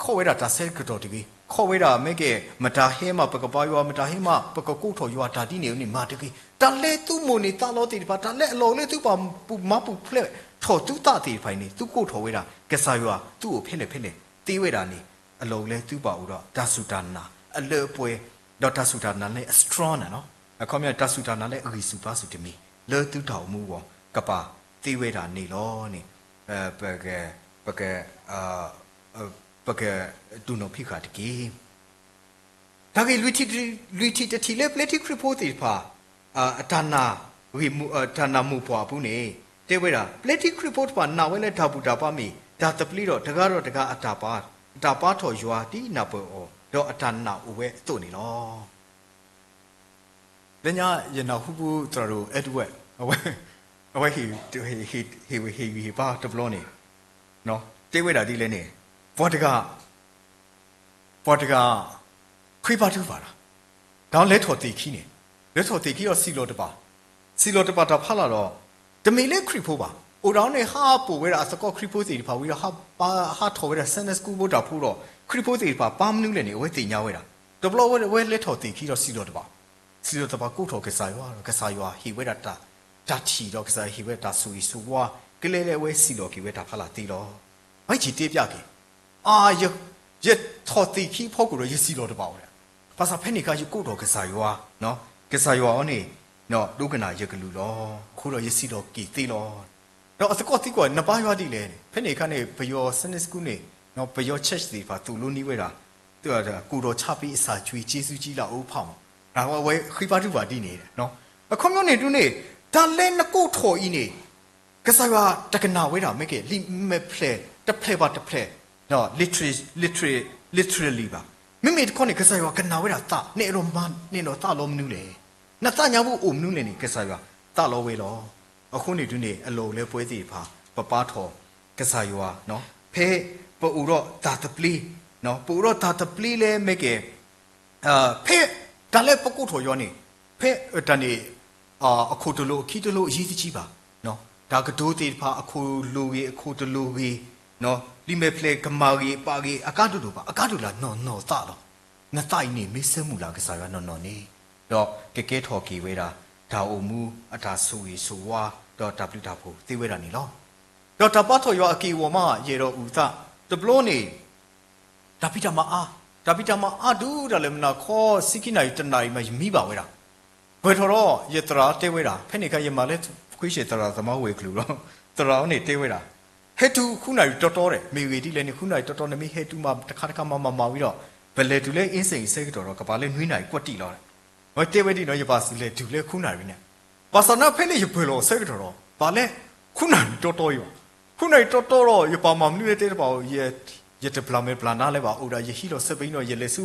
ခိးဝဲဒၣ်တၢ်ဆၢကတီၢ်တဂ့ၤ, ခိးဝဲဒၣ်မ့ၢ်ကဲ မတၤဟဲမးပကဘါယွၤ, မတၤဟဲမး ပကကိးထီၣ်ယွၤတၢ်ဒ်န့ၣ်န့ၣ် မၤတဂ့ၤ. တၢ်လၢသုမိၣ်န့ၢ်သးလီသ့ၣ်တဖၣ်, တၢ်လၢအလီၢ်အိၣ်လၢသုဘၣ်မၤပူၤဖျဲးထီၣ်သုသးသ့ၣ်တဖၣ်အံၤန့ၣ် သုကိးထီၣ်ဝဲဒၣ် ကစၢ်ယွၤသုအိၣ်ဖဲလဲၣ်ဖဲလဲၣ်သ့ဝဲဒၣ်န့ၣ် အလီၢ်အိၣ်လၢသုဘၣ်အိၣ်ဒီးတၢ်စူၢ်တၢ်နာ်အလၢအပှဲၤ, ဒီးတၢ်စူၢ်တၢ်နာ်လၢအ strong န့ၣ်လီၤ. အခီပညီ တၢ်စူၢ်တၢ်နာ်လၢအဂံၢ်ဆူၣ်ဘါဆူၣ်တမံၤ လၢသုတၢ်အိၣ်မူအဂီၢ် ကပာ်သ့ဝဲဒၣ်န့ၣ်လီၤန့ၣ် ပက ပက ပကတူၢ်နီၣ်ဖံးဃာ်တက့ၢ်. တၢ်ဂ့ၢ်လွံၢ်ထံၣ်တထံၣ်လၢပျဲထံခရံာ်ဖိသ့ၣ်တဖၣ် အတၢ်နာ်ဂ့ၢ် တၢ်နာ်မိၢ်ပှၢ်အပူၤန့ၣ် တဲဝဲဒၣ် ပျဲထံခရံာ်ဖိတဖၣ်နာ်ဝဲလၢတၢ်ဘူၣ်တၢ်ဘါမ့ၢ်တၢ်သဘျ့ဒီး တဂၤဒီးတဂၤအတၢ်ပာ် အတၢ်ပာ်ထီၣ်ယွၤဒ်နၢ်ပၢၢ်အီၤ ဒီးအတၢ်နာ်အိၣ်ဝဲအသိးန့ၣ်လီၤ. လၢညါယနၢ်ဟူပူၤသရၣ်ဒိၣ် Edward အဝဲ အဝဲ ဟ့ၣ်ဝံဟ့ၣ်ဝံဟ့ၣ်ဘါတဘျီန့ၣ် တဲဝဲဒၣ်ဒ်လဲၣ်န့ၣ် ပှၤတဂၤ ပှၤတဂၤ ဃ့ဘါထုကဖၣ်တၢ်, တၢ်လဲၤထီၣ်သ့ၣ်ခံန့ၣ်, လဲၤထီၣ်သ့ၣ်ခံဒီးစံၣ်လီၤတပာ်, စံၣ်လီၤတပာ်တၢ်ဖးလၢ်ဒီး တမ့ၢ်လၢခရံာ်ဖိဘၣ်, အိၣ်ဒၣ်အီၤန့ၣ် ဟးပိာ်ဝဲဒၣ်အသကိးခရံာ်ဖိသ့ၣ်တဖၣ်ဝံၤဒီး ဟးထီၣ်ဝဲဒၣ် Sunday School ဖိတၢ်ဖိဒီး ခရံာ်ဖိသ့ၣ်တဖၣ်ပာ်မနုၤလဲၣ်န့ၣ် အဝဲသ့ၣ်ညါဝဲဒၣ်, တဘျီဝဲ ဝဲလဲၤထီၣ်သ့ၣ်ခံဒီးစံၣ်လီၤတပာ်, စံၣ်လီၤတပာ်ကိးထီၣ်ကစၢ်ယွၤဒီး ကစၢ်ယွၤဟ့ၣ်ဝဲဒၣ်တၢ် တၢ်ထံၣ်ဒီး ကစၢ်ယွၤဟ့ၣ်ဝဲဒၣ်တၢ်ဆိၣ်ဂ့ၤဆိၣ်ဝါ ကလဲၤလၢအဝဲစံၣ်လီၤက့ၤဝဲတၢ်ဖးလၢ်သ့လီၤ. အဝဲစံၣ်တဲပျးက့ၤ အါ ယထီၣ်သ့ၣ်ခံဖီခိၣ်ဒီး ယစံၣ်လီၤတပာ်ဝဲဒၣ်, ဘၣ်ဆၣ်ဖဲန့ၣ်အခါ ယကိးထီၣ်ကစၢ်ယွၤ, ကစၢ်ယွၤအံၤန့ၣ် ဒိကနၣ်ယကလုၢ်လီၤ. အဃိဒီးယစံၣ်လီၤက့ၤသ့လီၤ. ဒီးအသကိးသံကွၢ် နဘါယွၤဒ်လဲၣ်န့ၣ်, ဖဲန့ၣ်အခါန့ၣ် ပယီၤ Sunday School န့ၣ် ပယီၤ church သ့ၣ်တဖၣ်သိၣ်လိန့ၢ်ဝဲဒၣ် ကိုယ်တော်ချပေးအစာကြွေး ကျေးဇူးကြီးလှ အိဖးမး, အဝဲဃ့ဘါထုကဖၣ်ဒ်န့ၣ်, အခီပညီန့ၣ်ဒုးန့ၣ် တၢ်လၢနကိးထီၣ်အံၤန့ၣ် ကစၢ်ယွၤတကနၣ်ဝဲဒၣ် မ့ၢ်ကဲ လံာ်မဲာ်ဖျၢၣ် တဖျၢၣ်ဘၣ်တဖျၢၣ် literally ဘၣ်. မ့မ့ၢ်တခီန့ၣ် ကစၢ်ယွၤကနၣ်ဝဲဒၣ်သး, နအဲၣ်ဒိးမၤ နအဲၣ်ဒိးသးလီမနုၤလဲၣ်, နသးညါပူၤအိၣ်မနုၤလဲၣ်န့ၣ် ကစၢ်ယွၤသးလီဝဲလီၤ. အဃိန့ၣ်ဒုးန့ၣ် အလီၢ်အိၣ်လၢပဝဲသ့ၣ်တဖၣ် ပပာ်ထီၣ်ကစၢ်ယွၤ ဖဲပအိၣ်ဒီးတၢ်သဘျ့ ပအိၣ်ဒီးတၢ်သဘျ့လၢမ့ၢ်ကဲ ဖဲတၢ်လၢပကိးထီၣ်ယွၤန့ၣ် ဖဲတၢ်န့ၣ် အခိၣ်တလိာ်အခံတလိာ်အရေးတကြီးဘၣ်. တၢ်ကတိၤသ့ၣ်တဖၣ်အခိၣ်လိာ်ဂ့ၤအခိၣ်တလိာ်ဂ့ၤ, လံာ်မဲာ်ဖျၢၣ်ကမၣ်ဂ့ၤအပာ်ဂ့ၤ အကါဒိၣ်ဒိၣ်ဘၣ်, အကါဒိၣ်လၢနီၢ်နီၢ်သးလီၤ. နသးအံၤန့ၣ် မ့ၢ်ဆၢမုၢ်လၢ်ကစၢ်ယွၤနီၢ်နီၢ်န့ၣ် ဒီးကကဲထီၣ်က့ၤဝဲဒၣ် တၢ်အိၣ်မူအတၢ်ဆိၣ်ဂ့ၤဆိၣ်ဝါ ဒီးတၢ်ဘျုးတၢ်ဖှိၣ်သ့ဝဲဒၣ်န့ၣ်လီၤ. ဒီးတၢ်ဘါထီၣ်ယွၤအက့ၢ်အဂီၤမး ယအဲၣ်ဒိးအုၣ်သး, တဘျီန့ၣ် တၢ်ဖံးတၢ်မၤအါ, တၢ်ဖံးတၢ်မၤအါဒုးတၢ်လၢမုၢ်နၤခီ ဆံခံနၣ်ရံၣ်တနၣ်ရံၣ်မး ယမံဘၣ်ဝဲဒၣ်. ပှဲၤထီၣ်ဒီး ယသရၣ်တဲဝဲဒၣ်, ဖဲန့ၣ်အခါ ယမၤလၢခွံဆဲးသရၣ်သမါဝဲၤကျိၤလီၤ. သရၣ်အံၤန့ၣ်တဲဝဲဒၣ်, ဟဲတုၤဃုနၣ်ရံၣ်တီတီဒီး မ့ၢ်ဂ့ၤဒ်လဲၣ်န့ၣ် ဃုနၣ်ရံၣ်တီတီန့ၣ် မ့ၢ်ဟဲတုၤမးတခါတခါမးမၤမၤဝံၤဒီး ပလဲၤတုၤလၢအ့စ့ၣ်အံၤဆၢကတီၢ်ဒီး ကဘၣ်လၢနွံနၣ်ရံၣ်ကွၢ်တံၢ်လီၤ. ဝဲတဲဝဲဒ်နီၤ ယဘၣ်စံးလဲၤတုၤလၢဃုနၣ်ရံၣ်န့ၣ် ဘၣ်ဆၣ်သနာ်က့ဖဲလၢယပၢၢ်လီၤအဆၢကတီၢ်ဒီး ဘၣ်လၢ ဃုနၣ်ရံၣ်တီတီအံၤဘၣ်. ဃုနၣ်ရံၣ်တီတီဒီး ယပာ်မၤမနုၤလဲၣ်တဲတဘၣ်အီၤ, ယတဘျးမဲာ်ဘျးနါလၢၤဘၣ်, အိၣ်ဒၣ်ယဟံးလီၤစဲးဘ့ၣ်ဒီး ယလဲၤဆူ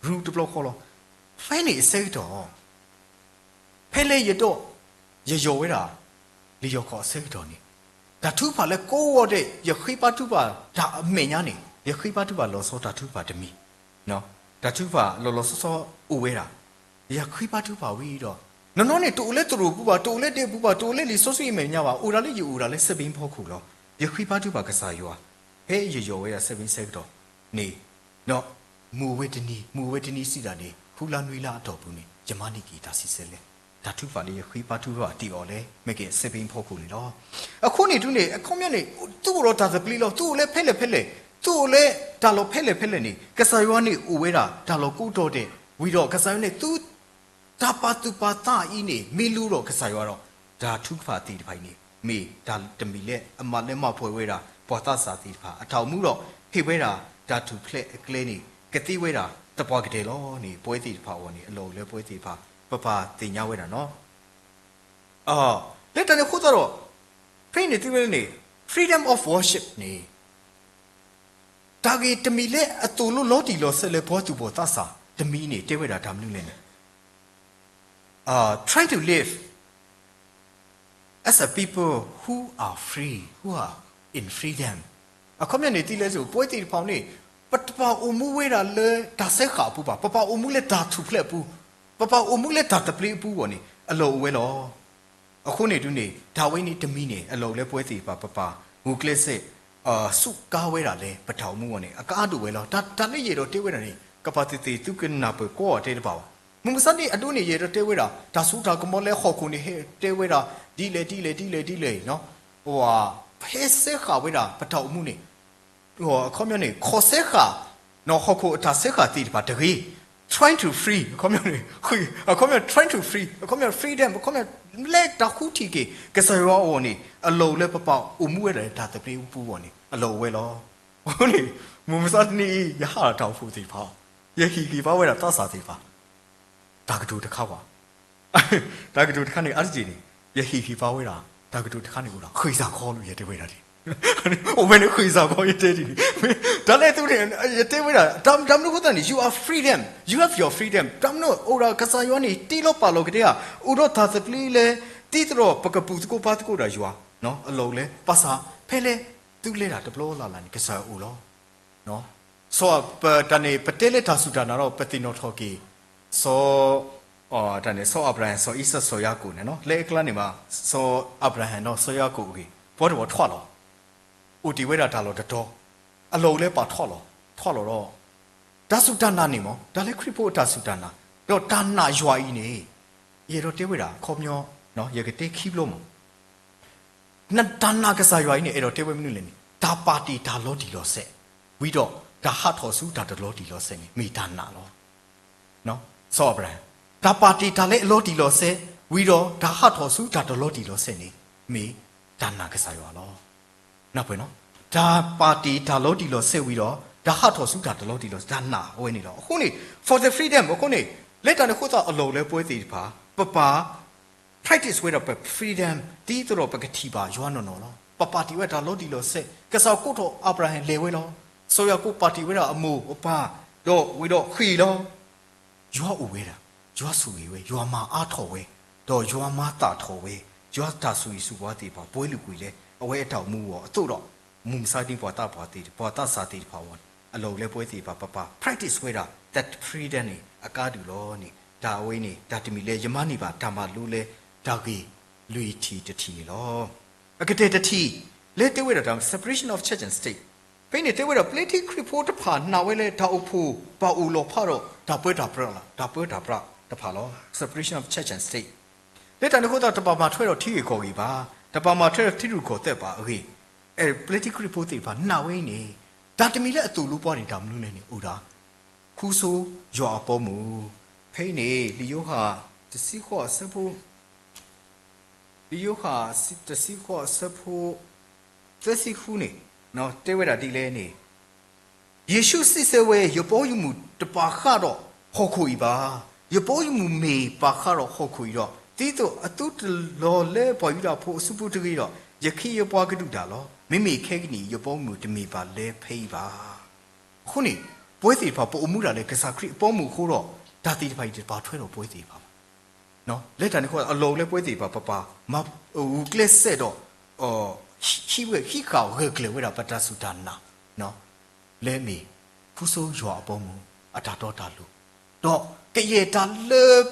ရူတဘျီဃီလီၤ. ဖဲန့ၣ်အဆၢကတီၢ် ဖဲလၢယဒိး ယယီၤဝဲဒၣ် လံာ်ယီၤခီၣ်အဆၢကတီၢ်န့ၣ် တၢ်ထုကဖၣ်လၢကိးဂီၤဒဲး ယဃ့ဘါထုကဖၣ်တၢ်အမဲာ်ညါန့ၣ် ယဃ့ဘါထုကဖၣ်လီၤဆီတၢ်ထုကဖၣ်တမံၤ, တၢ်ထုကဖၣ်လီၤလီၤဆီဆီအိၣ်ဝဲဒၣ်. ယဃ့ဘါထုကဖၣ်ဝံၤဒီး နီၢ်နီၢ်န့ၣ် တအိၣ်လၢသရိာ်ပူၤဘၣ်, တအိၣ်လၢဒဲပူၤဘၣ်, တအိၣ်လၢလံာ်စီဆှံအမဲာ်ညါဘၣ်, အိၣ်ဒၣ်လၢယအိၣ်ဒၣ်လၢစဲးဘ့ၣ်ဖီခိၣ်လီၤ. ယဃ့ဘါထုကဖၣ်ကစၢ်ယွၤ ဖဲယယီၤဝဲဒၣ်စဲးဘ့ၣ်ဆၢကတီၢ်န့ၣ် မုၢ်ဝဲတနံၤ မုၢ်ဝဲတနံၤစံးဒၣ်န့ၣ် ဃုလါနွံလါအတီၢ်ပူၤန့ၣ် ယမၤန့ၢ်က့ၤတၢ်ဆံးဆဲးလဲၣ်, တၢ်ထုကဖၣ်လၢယဃ့ဘါထုကဖၣ်တ့ၢ်အီၤလၢ မ့ၢ်ကဲစဲးဘ့ၣ်ဖီခိၣ်န့ၣ်လီၤ. အဃိန့ၣ်ဒုးန့ၣ် အခီပညီန့ၣ် သုအိၣ်ဒီးတၢ်သဘျ့လီၤ, သုအိၣ်လၢဖဲလဲၣ်ဖဲလဲၣ်, သုအိၣ်လၢတၢ်လီၢ်ဖဲလဲၣ်ဖဲလဲၣ်န့ၣ် ကစၢ်ယွၤန့ၣ်အိၣ်ဝဲဒၣ်တၢ်လီၢ်ကိးတီၤဒဲး, ဝံၤဒီးကစၢ်ယွၤန့ၣ် သု တၢ်ပာ်သူၣ်ပာ်သးအံၤန့ၣ် မ့ၢ်လိဒီးကစၢ်ယွၤဒီး တၢ်ထုကဖၣ်သ့ၣ်တဖၣ်အံၤန့ၣ် မ့ၢ်တၢ်တမံၤလၢအမၤလၢမၤပှဲၤဝဲဒၣ် ပှၤသးစၢ်သ့ၣ်တဖၣ်အတၢ်အိၣ်မူဒီး ဟ့ၣ်ဝဲဒၣ်တၢ်ထူၣ်ဖျဲးအကျဲန့ၣ် ကသ့ဝဲဒၣ်သပှၢ်ကတၢၢ်လီၤန့ၣ် ပဝဲသ့ၣ်တဖၣ်အဂီၢ်န့ၣ် အလီၢ်အိၣ်လၢပဝဲသ့ၣ်တဖၣ် ပပာ်သ့ၣ်ညါဝဲဒၣ်နီၤ. လၢတၢ်န့ၣ်အဃိသတးဒီး ဖဲန့ၣ်သ့ဝဲန့ၣ် freedom of worship န့ၣ် တၢ်ဂ့ၢ်တမံၤလၢအသိၣ်လိလီၤတံၢ်လီၤဆဲးလၢပှၤသူၣ်ဘီၣ်သးစၢ်တမံၤန့ၣ် တဲဝဲဒၣ်တၢ်မနုၤလဲၣ်န့ၣ် trying to live as a people who are free, who are in freedom. အခီပညီန့ၣ် သ့လၢစိၤ ပဝဲသ့ၣ်တဖၣ်န့ၣ် ပတပာ်အိၣ်မူဝဲဒၣ်လၢတၢ်စဲဃာ်အပူၤဘၣ်, ပပာ်အိၣ်မူလၢတၢ်ထူၣ်ဖျဲးအပူၤ, ပပာ်အိၣ်မူလၢတၢ်သဘျ့အပူၤအဂီၢ်န့ၣ် အလီၢ်အိၣ်ဝဲလီၤ. အဃိန့ၣ်ဒုးန့ၣ် တၢ်ဝဲန့ၣ်တမံၤန့ၣ် အလီၢ်အိၣ်လၢပဝဲသ့ၣ်တဖၣ် ပပာ်ဂုာ်ကျဲးစၢး စူးကါဝဲဒၣ်လၢပတၢ်အိၣ်မူအဂီၢ်န့ၣ် အကါဒိၣ်ဝဲလီၤ. တၢ်လၢယအဲၣ်ဒိးတဲဝဲဒၣ်န့ၣ် ကပာ်သ့ၣ်သ့ၣ်သုကနၢ်ပၢၢ်ကိးဂၤဒဲးတဘၣ်ဘၣ်. မုၢ်မဆါန့ၣ်အဒိန့ၣ် ယအဲၣ်ဒိးတဲဝဲဒၣ် တၢ်စိတၢ်ကမီၤလၢဟီၣ်ခိၣ်န့ၣ် ဟဲတဲဝဲဒၣ် ဒ်လဲၣ်ဒ်လဲၣ်ဒ်လဲၣ်ဒ်လဲၣ်, ဟဲစဲဃာ်ဝဲဒၣ်ပတၢ်အိၣ်မူန့ၣ် အခီပညီန့ၣ် ခီၣ်စဲဃာ် ဟီၣ်ခိၣ်အတၢ်စဲဃာ်သ့ၣ်တဖၣ်တဂ့ၤ, trying to free အခီပညီ trying to free အခီပညီ freedom အခီပညီ လၢတၢ်ဃုထံၣ်က့ၤ ကစၢ်ယွၤအဂီၢ်န့ၣ် အလီၢ်အိၣ်လၢပပာ်အိၣ်မူဝဲဒၣ်လၢတၢ်သဘျ့အပူၤအဂီၢ်န့ၣ် အလီၢ်အိၣ်ဝဲလီၤ. အဃိန့ၣ် မုၢ်မဆါတနံၤအံၤ ယဟးဒီးတၢ်အိၣ်ဖှိၣ်သ့ၣ်တဖၣ် ယဟ့ၣ်ဂံၢ်ဘါဝဲဒၣ်သးစၢ်သ့ၣ်တဖၣ် တၢ်ကတိၤတခါဝဲ တၢ်ကတိၤတခါန့ၣ် အါတက့ၢ်န့ၣ် ယဟ့ၣ်ဂံၢ်ဘါဝဲဒၣ် တၢ်ကတိၤတခါန့ၣ်အိၣ်ဒီး ဃ့ၢ်စၢ်ခီလီၤ ယတဲဝဲဒၣ်ဒ်န့ၣ် အိၣ်ဝဲန့ၣ် ဃ့ၢ်စၢ်ခီ ယတဲဒ်န့ၣ် တၢ်လဲၣ်သုန့ၣ် ယတဲဝဲဒၣ် တၢ်မနုၤအဃိသတးန့ၣ် you are freedom, you have your freedom တၢ်မနုၤအိၣ်ဒီးကစၢ်ယွၤန့ၣ် တ့လီၤပာ်လီၤကတဲဧါ အိၣ်ဒီးတၢ်သဘျ့လၢ ဒ်သိးဒီးပကပူၤသကိးပာ်သကိးဒီးယွၤ အလီၢ်အိၣ်လၢ ဘၣ်ဆၣ် ဖဲလၢ သုလဲၤတၢ်တဘျီလၢ်လၢ်န့ၣ် ကစၢ်ယွၤအိၣ်လီၤ. စီၤပတၢ်န့ၣ် ပတဲလၢတၢ်စူၢ်တၢ်နာ်ဒီး ပသ့ၣ်နီၣ်ထီၣ်က့ၤ စီၤ တၢ်န့ၣ် စီၤအၤဘြၤဟၣ် စီၤအံၤစၢၣ် စီၤယၤကိာ်န့ၣ်နီၤ လၢအကျါန့ၣ်ဘၣ် စီၤအၤဘြၤဟၣ်ဒီးစီၤယၤကိာ်အဂ့ၢ် ပှၤတဝီထွးလီၤ အိၣ်တ့ၢ်ဝဲဒၣ်တၢ်လီၢ်တတီၤ အလီၢ်အိၣ်လၢပာ်ထွးလီၤ ထွးလီၤဒီး တၢ်စူၢ်တၢ်နာ်န့ၣ်မ့ၢ် တၢ်လၢခရံာ်ဖိအတၢ်စူၢ်တၢ်နာ် ဒီးတၢ်နာ်ယွၤအံၤန့ၣ် ယအဲၣ်ဒိးတဲဝဲဒၣ် အခီပညီ ယကတဲခံဘျီမ့ၢ် တၢ်နာ်ကစၢ်ယွၤအံၤန့ၣ် အဲၣ်ဒိးတဲဝဲမနုၤလဲၣ်န့ၣ် တၢ်ပာ်တ့ၢ်တၢ်လီၤတံၢ်လီၤဆဲး ဝံၤဒီးတၢ်ဟးထီၣ်ဆူတၢ်တလီၤတံၢ်လီၤဆဲးန့ၣ် မ့ၢ်တၢ်နာ်လီၤ. စီၤအၤဘြၤဟၣ် တၢ်ပာ်တ့ၢ်တၢ်လၢအလီၤတံၢ်လီၤဆဲး ဝံၤဒီးတၢ်ဟးထီၣ်ဆူတၢ်တလီၤတံၢ်လီၤဆဲးန့ၣ် မ့ၢ်တၢ်နာ်ကစၢ်ယွၤလီၤ. နၢ်ပၢၢ်နီၤ တၢ်ပာ်တ့ၢ်တၢ်လီၤတံၢ်လီၤဆဲးဝံၤဒီး တၢ်ဟးထီၣ်ဆူတၢ်တလီၤတံၢ်လီၤဆဲး တၢ်နာ်အဝဲန့ၣ်လီၤ. အဃိန့ၣ် for the freedom အဃိန့ၣ် လၢတၢ်န့ၣ်အဃိသတးအလီၢ်အိၣ်လၢပဝဲသ့ၣ်တဖၣ် ပပာ် practice ဝဲဒၣ်ပ freedom ဒ်သိးဒီးပကထံၣ်ဘၣ်ယွၤနီၢ်နီၢ်လီၤ. ပပာ်တ့ၢ်ဝဲဒၣ်တၢ်လီၤတံၢ်လီၤဆဲး ကစၢ်ယွၤကိးထီၣ်အၤဘြၤဟၣ်လဲၤဝဲလီၤ. စီၤယၤကိာ်ပာ်တ့ၢ်ဝဲဒၣ်အမိၢ်အပၢ် ဒီးဝံၤဒီးဃ့ၢ်လီၤ. ယွၤအိၣ်ဝဲဒၣ် ယွၤဆိၣ်ဂ့ၤဝဲ ယွၤမၤအါထီၣ်ဝဲ ဒီးယွၤမၤသၣ်ထီၣ်ဝဲ ယွၤတၢ်ဆိၣ်ဂ့ၤဆူပှၤသ့ၣ်တဖၣ် ပှဲၤလုာ်ကွံာ်လၢ အဝဲအတၢ်အိၣ်မူအဂီၢ်အသိးဒီး မုၢ်မဆါတနံၤပှၤသးပှၢ်သ့ၣ် ပှၤသးစၢ်သ့ၣ်တဖၣ်အဂီၢ်န့ၣ် အလီၢ်အိၣ်လၢပဝဲသ့ၣ်တဖၣ် ပပာ် practice ဝဲဒၣ် that freedom န့ၣ် အကါဒုၣ်လီၤန့ၣ် တၢ်အဝဲန့ၣ် တၢ်တမံၤလၢယမၤန့ၢ်ဘၣ် တၢ်မၤလိလၢတၢ်ဂ့ၢ်လွံၢ်ထံၣ်တထံၣ်န့ၣ်လီၤ. အကတၢၢ်တထံၣ် လၢတဲဝဲဒၣ်တၢ် separation of church and state ဖဲန့ၣ်တဲဝဲဒၣ် ပျဲထံခရံာ်ဖိတဖၣ်နာ်ဝဲလၢ တၢ်အိၣ်ဖှိၣ်ဘၣ်အိၣ်လီၤဖးဒီး တၢ်ပၢတၢ်ပြးလီၤ, တၢ်ပၢတၢ်ပြးတဖၣ်လီၤ. Separation of church and state လၢတၢ်န့ၣ်အဃိသတး တဘၣ်မၤထွဲဒီးထံဂ့ၢ်ကီၢ်ဂ့ၢ်ဘၣ်, တဘၣ်မၤထွဲဒီးထံရူၢ်ကီၢ်သဲးဘၣ်အဂ့ၢ်, အဲ ပျဲထံခရံာ်ဖိသ့ၣ်တဖၣ်နာ်ဝဲအံၤန့ၣ် တၢ်တမံၤလၢအသိၣ်လိပှၤန့ၣ် တၢ်မနုၤလဲၣ်န့ၣ် အိၣ်ဒၣ် ဃူဆိယွၤအဘီအမုၢ်, ဖဲအံၤန့ၣ် လံာ်ယိၤဟၣ်တဆံဃိးအဆၢဖိ လံာ်ယိၤဟၣ် တဆံဃိးအဆၢဖိ သၢဆံဃုန့ၣ် တဲဝဲဒၣ်ဒ်လဲၣ်န့ၣ်, ယ့ၣ်ၡူးစံးဆၢဝဲ, ယဘီအမုၢ်တပာ်ဃာ်ဒီးဟီၣ်ခိၣ်အံၤဘၣ်. ယဘီအမုၢ်မ့ၢ်ပာ်ဃာ်ဒီးဟီၣ်ခိၣ်အံၤဒီး, ဒ်သိးအသုတလီၤလၢပှၤယူဒၤဖိအစုပူၤတဂ့ၤဒီး, ယခ့ယပှၤကဒုၣ်တၢ်လီၤ. မ့မ့ၢ်ခဲကနံၣ်အံၤ ယဘီအမုၢ်တမ့ၢ်ဘၣ်လၢဖဲအံၤဘၣ်. အဃိန့ၣ် ပဝဲသ့ၣ်တဖၣ် ပအိၣ်မူဒၣ်လၢကစၢ်ခရံာ်အဘီအမုၢ်အဃိဒီး, တၢ်သ့ၣ်တဖၣ်အံၤတပာ်ထွဲဒီးပဝဲသ့ၣ်တဖၣ်ဘၣ်. လၢတၢ်န့ၣ်အဃိ အလီၢ်အိၣ်လၢပဝဲသ့ၣ်တဖၣ် ပပာ် မၤဂုာ်ကျဲးစဲးဒီး ဟံးဝဲ ဟံးဃာ်ဂၢၢ်ကျၢၤဝဲဒၣ် ပတၢ်စူၢ်တၢ်နာ် လၢအမ့ၢ် ဃူဆိယွၤအဘီအမုၢ် အတၢ်တီတၢ်လိၤ, ဒီးကယဲၢ်တၢ်လၢ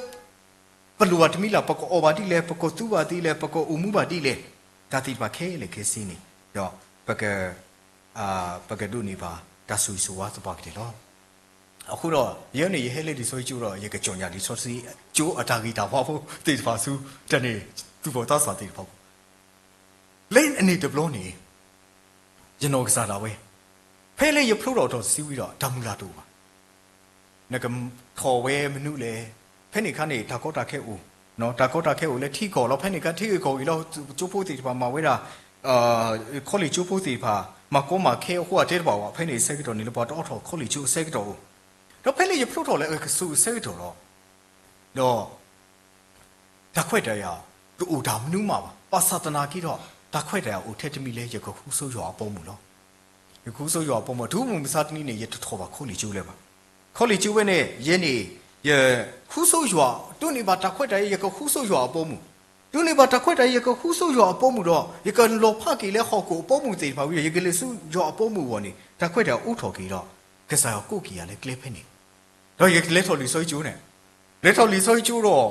ပလိၣ်ဘၣ်တမံၤလၢ် ပကအီၣ်ဘၣ်ဒ်လဲၣ်, ပကသူဘၣ်ဒ်လဲၣ်, ပကအိၣ်မူဘၣ်ဒ်လဲၣ်, တၢ်သ့ၣ်တဖၣ်ခဲလၢာ်ခဲဆ့န့ၣ်, ဒီးပက ပကဒိးန့ၢ်ဘၣ်တၢ်ဆိၣ်ဂ့ၤဆိၣ်ဝါသပှၢ်ကတၢၢ်လီၤ. အဃိဒီး ယဲန့ၣ် ယဟဲလၢလံာ်စီဆှံကၠိဒီး ယကကြော်ညာလံာ်စီဆှံကၠိအတၢ်ဂ့ၢ်တၢ်ဝါဖိသ့ၣ်တဖၣ်ဆူ တၢ်န့ၣ် သူၣ်ဘီၣ်သးစၢ်သ့ၣ်တဖၣ် လၢအန့ၣ်တဘျီန့ၣ် ယနီၢ်ကစၢ်ဒၣ်ဝဲ ဖဲလၢယဖျိထီၣ်အတီၢ်တဆံဝံၤဒီး တၢ်မုၢ်လၢ်တအိၣ်ဘၣ်. နကထီၣ်ဝဲမနုၤလဲၣ်. ဖဲန့ၣ်အခါန့ၣ် တၢ်ကီတၢ်ခဲအိၣ်, တၢ်ကီတၢ်ခဲအိၣ်လၢထံကီၢ်လီၤ. ဖဲန့ၣ်အခါ ထံဂ့ၢ်ကီၢ်ဂ့ၢ်လီၤ. ကၠိဖိသ့ၣ်တဖၣ်မၤဝဲဒၣ် ခီလ့ၣ်ကၠိဖိသ့ၣ်တဖၣ် မၤကီမၤခဲအဃိ အတဲတဘၣ်ဘၣ်. ဖဲန့ၣ်အဆၢကတီၢ်န့ၣ် လၢပှၤတအိးထီၣ်ခီလ့ၣ်ကၠိအဆၢကတီၢ်အိၣ်, ဒီးဖဲလၢယဖျိထီၣ်လၢအကဆူးအဆၢကတီၢ်လီၤ. ဒီး တၢ်ခွဲးတၢ်ယာ် တအိၣ်တၢ်မနုၤမးဘၣ်. ဘၣ်ဆၣ်သနာ်က့ဒီး တၢ်ခွဲးတၢ်ယာ်အိၣ်ထဲတမံၤလၢ ယကဃူဆိယွၤအဘီအမုၢ်လီၤ. ယဃူဆိယွၤအဘီအမုၢ် တုၤမုၢ်မဆါတနံၤန့ၣ် ယတထီၣ်ဘၣ်ခီလ့ၣ်ကၠိလၢၤဘၣ်. ခီလ့ၣ်ကၠိဝဲန့ၣ် ယဲန့ၣ် ယဃူဆိယွၤ ဒိးန့ၢ်ဘၣ်တၢ်ခွဲးတၢ်ယာ် ယကဃူဆိယွၤအဘီအမုၢ်, ဒိးန့ၢ်ဘၣ်တၢ်ခွဲးတၢ်ယာ် ယကဃူဆိယွၤအဘီအမုၢ်ဒီး ယကလီၤဖးက့ၤလၢဟီၣ်ခိၣ်အဘီအမုၢ်သ့ၣ်တဖၣ်ဝံၤဒီး ယကလဲၤဆူယွၤအဘီအမုၢ်အဂီၢ်န့ၣ် တၢ်ခွဲးတၢ်ယာ်အိးထီၣ်က့ၤဒီး ကစၢ်ယွၤကိးက့ၤယၤလၢကျဲဖဲန့ၣ် ဒီးယကလဲၤထီၣ်လံာ်စီဆှံကၠိန့ၣ်, လဲၤထီၣ်လံာ်စီဆှံကၠိဒီး တၢ်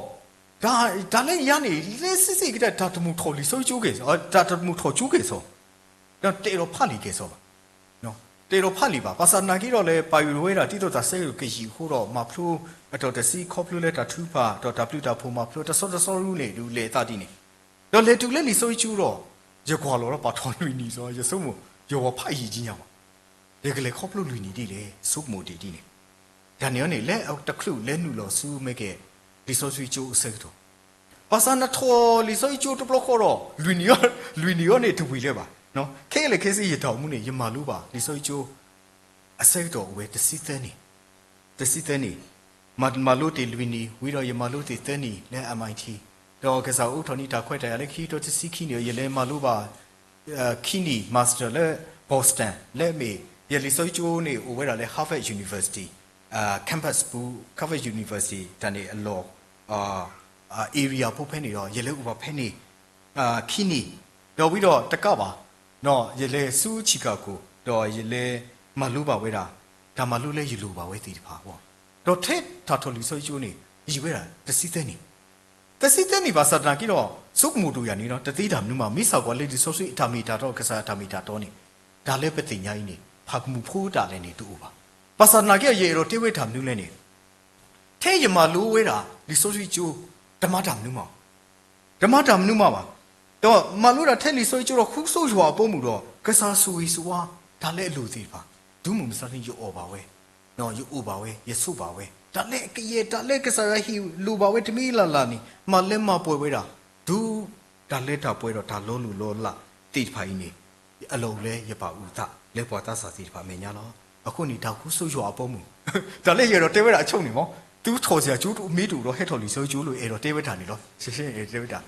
တၢ်လၢယၤန့ၣ် လၢစံစ့ၣ်ကတၢၢ် တၢ်တမုာ်ထီၣ်လံာ်စီဆှံကၠိက့ၤ တၢ်တမုာ်ထီၣ်ကၠိက့ၤစီ, ဒီးတအဲၣ်ဒိးဖးလံာ်က့ၤစီဘၣ်, တအဲၣ်ဒိးဖးလံာ်ဘၣ်. ဘၣ်ဆၣ်သနာ်က့ဒီး လဲၤပာ်ယိၣ်ဝဲဒၣ် ဒ်သိးတၢ်ဆၢကတီၢ်ကယံာ်အဃိဒီး မၤဖျိ အတီၢ်တဆံခီဖျိလၢတၢ်ထုကဖၣ် ဒီးတၢ်ဘျုးတၢ်ဖှိၣ်မၤဖျိ တဆီတဆီရူန့ၣ် ဒုးလဲၤအသးဒ်န့ၣ်, ဒီးလဲၤတုၤလၢလံာ်စီဆှံကၠိဒီး ယကွၢ်လီၤဒီးပာ်ထီၣ်လွံၢ်နံၣ်စီ ယဆိကမိၣ် ယဝၤဖးယံာ်ကံညါဘၣ် ယကလဲၤခီဖျိလွံၢ်နံၣ်ဒ်လဲၣ် ဆိကမိၣ်တ့ၢ်ဒ်န့ၣ်, တၢ်န့ၣ်အီၤန့ၣ် လဲၤတချုးလဲၤနုာ်လီၤဆူမဲာ်ကဲ လံာ်စီဆှံကၠိအဆၢကတီၢ်, ဘၣ်ဆၣ်နထီၣ်လံာ်စီဆှံကၠိတဘျီဃီဒီး လွံၢ်နံၣ် လွံၢ်နံၣ်အီၤန့ၣ်တဝံၤလၢၤဘၣ်. ခဲလၢာ်ခဲဆ့ယတၢ်အိၣ်မူန့ၣ် ယမၤလိဘၣ်လံာ်စီဆှံကၠိ အဆၢကတီၢ်အိၣ်ဝဲတဆံသၢနံၣ်, တဆံသၢနံၣ်, မၤ မၤလိတ့ၢ်လွံၢ်နံၣ် ဝံၤဒီးယမၤလိတ့ၢ်သၢနံၣ်လၢ M I T, ဒီးကစၢ်အိးထီၣ်န့ၢ်တၢ်ခွဲးတၢ်ယာ်လၢခံကထိတဆံခံနံၣ် ယလဲၤမၤလိဘၣ် ခံနံၣ် master လၢ Boston လၢအမ့ၢ် ယလံာ်စီဆှံကၠိန့ၣ် အိၣ်ဝဲဒၣ်လၢ Harvard University campus ပူၤ Harvard University တၢ်န့ၣ်အလီၢ် area ဖိဖဲန့ၣ်ဒီး ယလဲၤအိၣ်ဘၣ်ဖဲန့ၣ် ခံနံၣ်, ဒီးဝံၤဒီးတကးဘၣ် ယလဲၤဆူ Chicago ဒီးယလဲၤမၤလိဘၣ်ဝဲဒၣ် တၢ်မၤလိလၢယလိၣ်ဘၣ်ဝဲသ့ၣ်တဖၣ်အဂီၢ်, ဒီးထဲတၢ်ထီၣ်လံာ်စီဆှံကၠိန့ၣ် ယံာ်ဝဲဒၣ်တဆံသၢနံၣ် တဆံသၢနံၣ်ဘၣ်ဆၣ်သနာ်က့ဒီး ဆိကမိၣ်ဒိၣ်ယၤန့ၣ်လီၤ တသ့တၢ်မနုၤမး မ့ၢ်စ့ၢ်ကီးလၢလံာ်စီဆှံအတၢ်မ့ၢ်တၢ်တီ ကစၢ်အတၢ်မ့ၢ်တၢ်တီန့ၣ် တၢ်လၢပသ့ၣ်ညါအံၤန့ၣ် ဖးကမူၣ်ဖိတၢ်လဲၣ်န့ၣ်တအိၣ်ဘၣ်. ဘၣ်ဆၣ်သနာ်က့ဒီး ယအဲၣ်ဒိးတဲဝဲတၢ်မနုၤလဲၣ်န့ၣ် ထဲယမၤလိဝဲဒၣ်လံာ်စီဆှံကၠိ တမၤတၢ်မနုၤမး တမၤတၢ်မနုၤမးဘၣ်. ဒီးမၤလိဒၣ်ထဲလံာ်စီဆှံကၠိဒီး ဃူဆိယွၤအဘီအမုၢ်ဒီး ကစၢ်ဆိၣ်ဂ့ၤဆိၣ်ဝါ တၢ်လၢအလိၣ်သ့ၣ်တဖၣ် တုၤမုၢ်မဆါတနံၤ ယအီၣ်ဘၣ်ဝဲ, ယအိၣ်ဘၣ်ဝဲ, ယဆိးဘၣ်ဝဲ, တၢ်လၢကယဲၢ် တၢ်လၢကစၢ်ယွၤဟ့ၣ်လိၣ်ဘၣ်ဝဲတမံၤလၢ်လၢ်န့ၣ် မၤလၢမၤပှဲၤဝဲဒၣ် တုၤတၢ်လၢတၢ်ပှဲၤဒီးတၢ်လီၤလိၢ်လီၤလးသ့ၣ်တဖၣ်အံၤန့ၣ် အလီၢ်အိၣ်လၢယပာ်အုၣ်အသးလၢပှၤသးစၢ်သ့ၣ်တဖၣ်အမဲာ်ညါလီၤ. အဃိန့ၣ် တၢ်ဃူဆိယွၤအဘီအမုၢ် တၢ်လၢယအဲၣ်ဒိးတဲဝဲဒၣ်အဆိန့ၣ်မ့ၢ် သုထီၣ်စ့ၢ်ကီးကၠိတအိၣ်မ့ၢ်တအိၣ်ဒီး ဟဲထီၣ်လံာ်စီဆှံကၠိလိၤ အဲၣ်ဒိးတဲဝဲတၢ်န့ၣ်လီၤ. အဲၣ်ဒိးတဲဝဲဒၣ်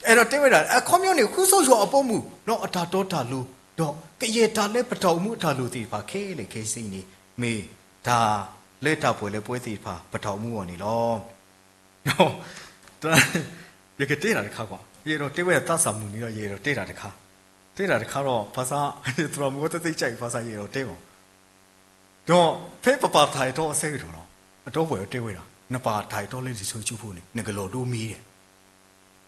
အဲၣ်ဒိးတဲဝဲဒၣ် အခီပညီန့ၣ် ဃူဆိယွၤအဘီအမုၢ် ဒီးအတၢ်တီတၢ်လိၤ ဒီးကယဲၢ်တၢ်လၢပတၢ်အိၣ်မူအတၢ်လိၤသ့ၣ်တဖၣ်ခဲလၢာ်ခဲဆ့အံၤန့ၣ် မ့ၢ်တၢ်လၢတၢ်ပှဲၤလၢပဝဲသ့ၣ်တဖၣ်ပတၢ်အိၣ်မူအဂီၢ်န့ၣ်လီၤ. ယကတဲတၢ်တခါကွၢ် ယအဲၣ်ဒိးတဲဝဲဒၣ်သးစၢ်မုၢ်နံၤဒီး ယအဲၣ်ဒိးတဲတၢ်တခါ, တဲတၢ်တခါဒီး ဘၣ်ဆၣ် ယသရၣ်မုၣ်ဝဲတသ့ၣ်ညါအံၤ ဘၣ်ဆၣ်ယအဲၣ်ဒိးတဲမး ဒီးဖဲပပာ်တၢ်အဲၣ်တီအဆၢကတီၢ်လီၤ, အတီပှဲၤအတဲဝဲဒၣ် နပာ်တၢ်အဲၣ်တီလၢလံာ်စီဆှံကၠိဖိန့ၣ် နကလီၤဒိမ့ၢ်ဒဲး.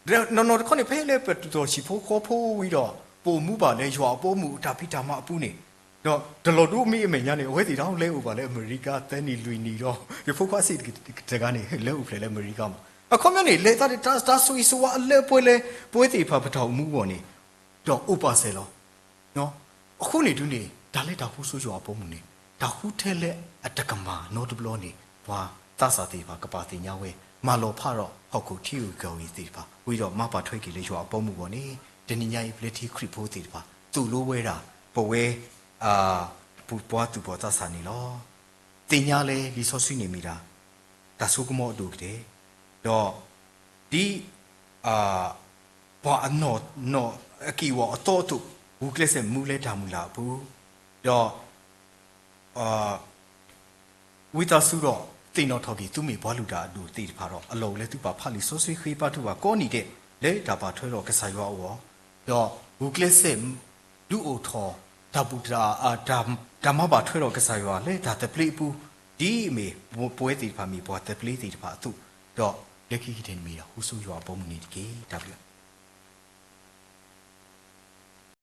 နီၢ်နီၢ်တခီန့ၣ် ဖဲလၢပတုၤထီၣ်ဟံၣ်ဖိဃီဖိဝံၤဒီး ပအိၣ်မူဘၣ်လၢယွၤအဘီအမုၢ်အတၢ်ဖံးတၢ်မၤအပူၤန့ၣ်, ဒီးတလီၤဒိမ့ၢ်အမဲာ်ညါန့ၣ် အဝဲသ့ၣ်တဖၣ်လဲၤအိၣ်ဘၣ်လၢအမဲရကၤ သၢနံၣ်လွံၢ်နံၣ်ဒီး ယဖိခွါစ့ၢ်တဂၤန့ၣ် လဲၤအိၣ်ဖျဲၣ်လၢအမဲရကၤမး. အခီပညီန့ၣ် လဲၤသးတၢ် တၢ်ဆိၣ်ဂ့ၤဆိၣ်ဝါအလၢအပှဲၤလၢ ပဝဲသ့ၣ်တဖၣ်ပတၢ်အိၣ်မူအဂီၢ်န့ၣ် ဒီးအိၣ်ပာ်စၢၤလီၤ. အဃိန့ၣ်ဒုန့ၣ် တၢ်လၢတၢ်ဃူဆိယွၤအဘီအမုၢ်န့ၣ် တၢ်ဃူထဲလၢအတကမၣ်နီတဘျီန့ၣ် ပှၤသးစၢ်သ့ၣ်တဖၣ်ကပာ်သ့ၣ်ညါဝဲ, မၤလီၤဖးဒီးဟီၣ်ခိၣ်ထံဂုၤကီၢ်ဂၤသ့ၣ်တဖၣ် ဝံၤဒီးမၤပာ်ထွဲက့ၤလၢယွၤအဘီအမုၢ်အဂီၢ်န့ၣ် တနံၤညါအံၤ ပျဲထံခရံာ်ဖိသ့ၣ်တဖၣ် သိၣ်လိဝဲဒၣ် ပဝဲ ပပှၤသူၣ်ဘီၣ်သးစၢ်န့ၣ်လီၤ. သ့ၣ်ညါလၢလံာ်စီဆှံန့ၣ်မ့ၢ်ဒၣ် တၢ်ဆိကမိၣ်အဒိၣ်ကတၢၢ်, ဒီး ဒ် ပှၤအနီၢ်နီၢ်အက့ၢ်အဂီၤအသီအသိး ဂုာ်ကျဲးစၢးမူလၢတၢ်မုၢ်လၢ်အပူၤ, ဒီး ဝံသးစူၤဒီးသ့ၣ်နီၣ်ထီၣ်က့ၤ သုမ့ၢ်ပှၤလုၢ်တၢ်အဒိၣ်သ့ၣ်တဖၣ်ဒီး အလီၢ်အိၣ်လၢသုပာ်ဖျါလံာ်စီဆှံဃ့ဘါထုကဖၣ်ကိးနံၤဒဲး လၢတၢ်ဘၣ်ထွဲဒီးကစၢ်ယွၤအဂီၢ်, ဒီးဂုာ်ကျဲးစၢး ဒုးအိၣ်ထီၣ် တၢ်ဘူၣ်တၢ် တၢ်မၤဘၣ်ထွဲဒီးကစၢ်ယွၤလၢတၢ်သဘျ့အပူၤ, ဒ်အမ့ၢ်ပဝဲသ့ၣ်တဖၣ်မ့ၢ်ပှၤသဘျ့သ့ၣ်တဖၣ်အသိး, ဒီးလၢခံကတၢၢ်န့ၣ်မ့ၢ်ဒၣ် ဃူဆိယွၤအဘီအမုၢ်န့ၣ်တက့ၢ်. တၢ်ဘျုး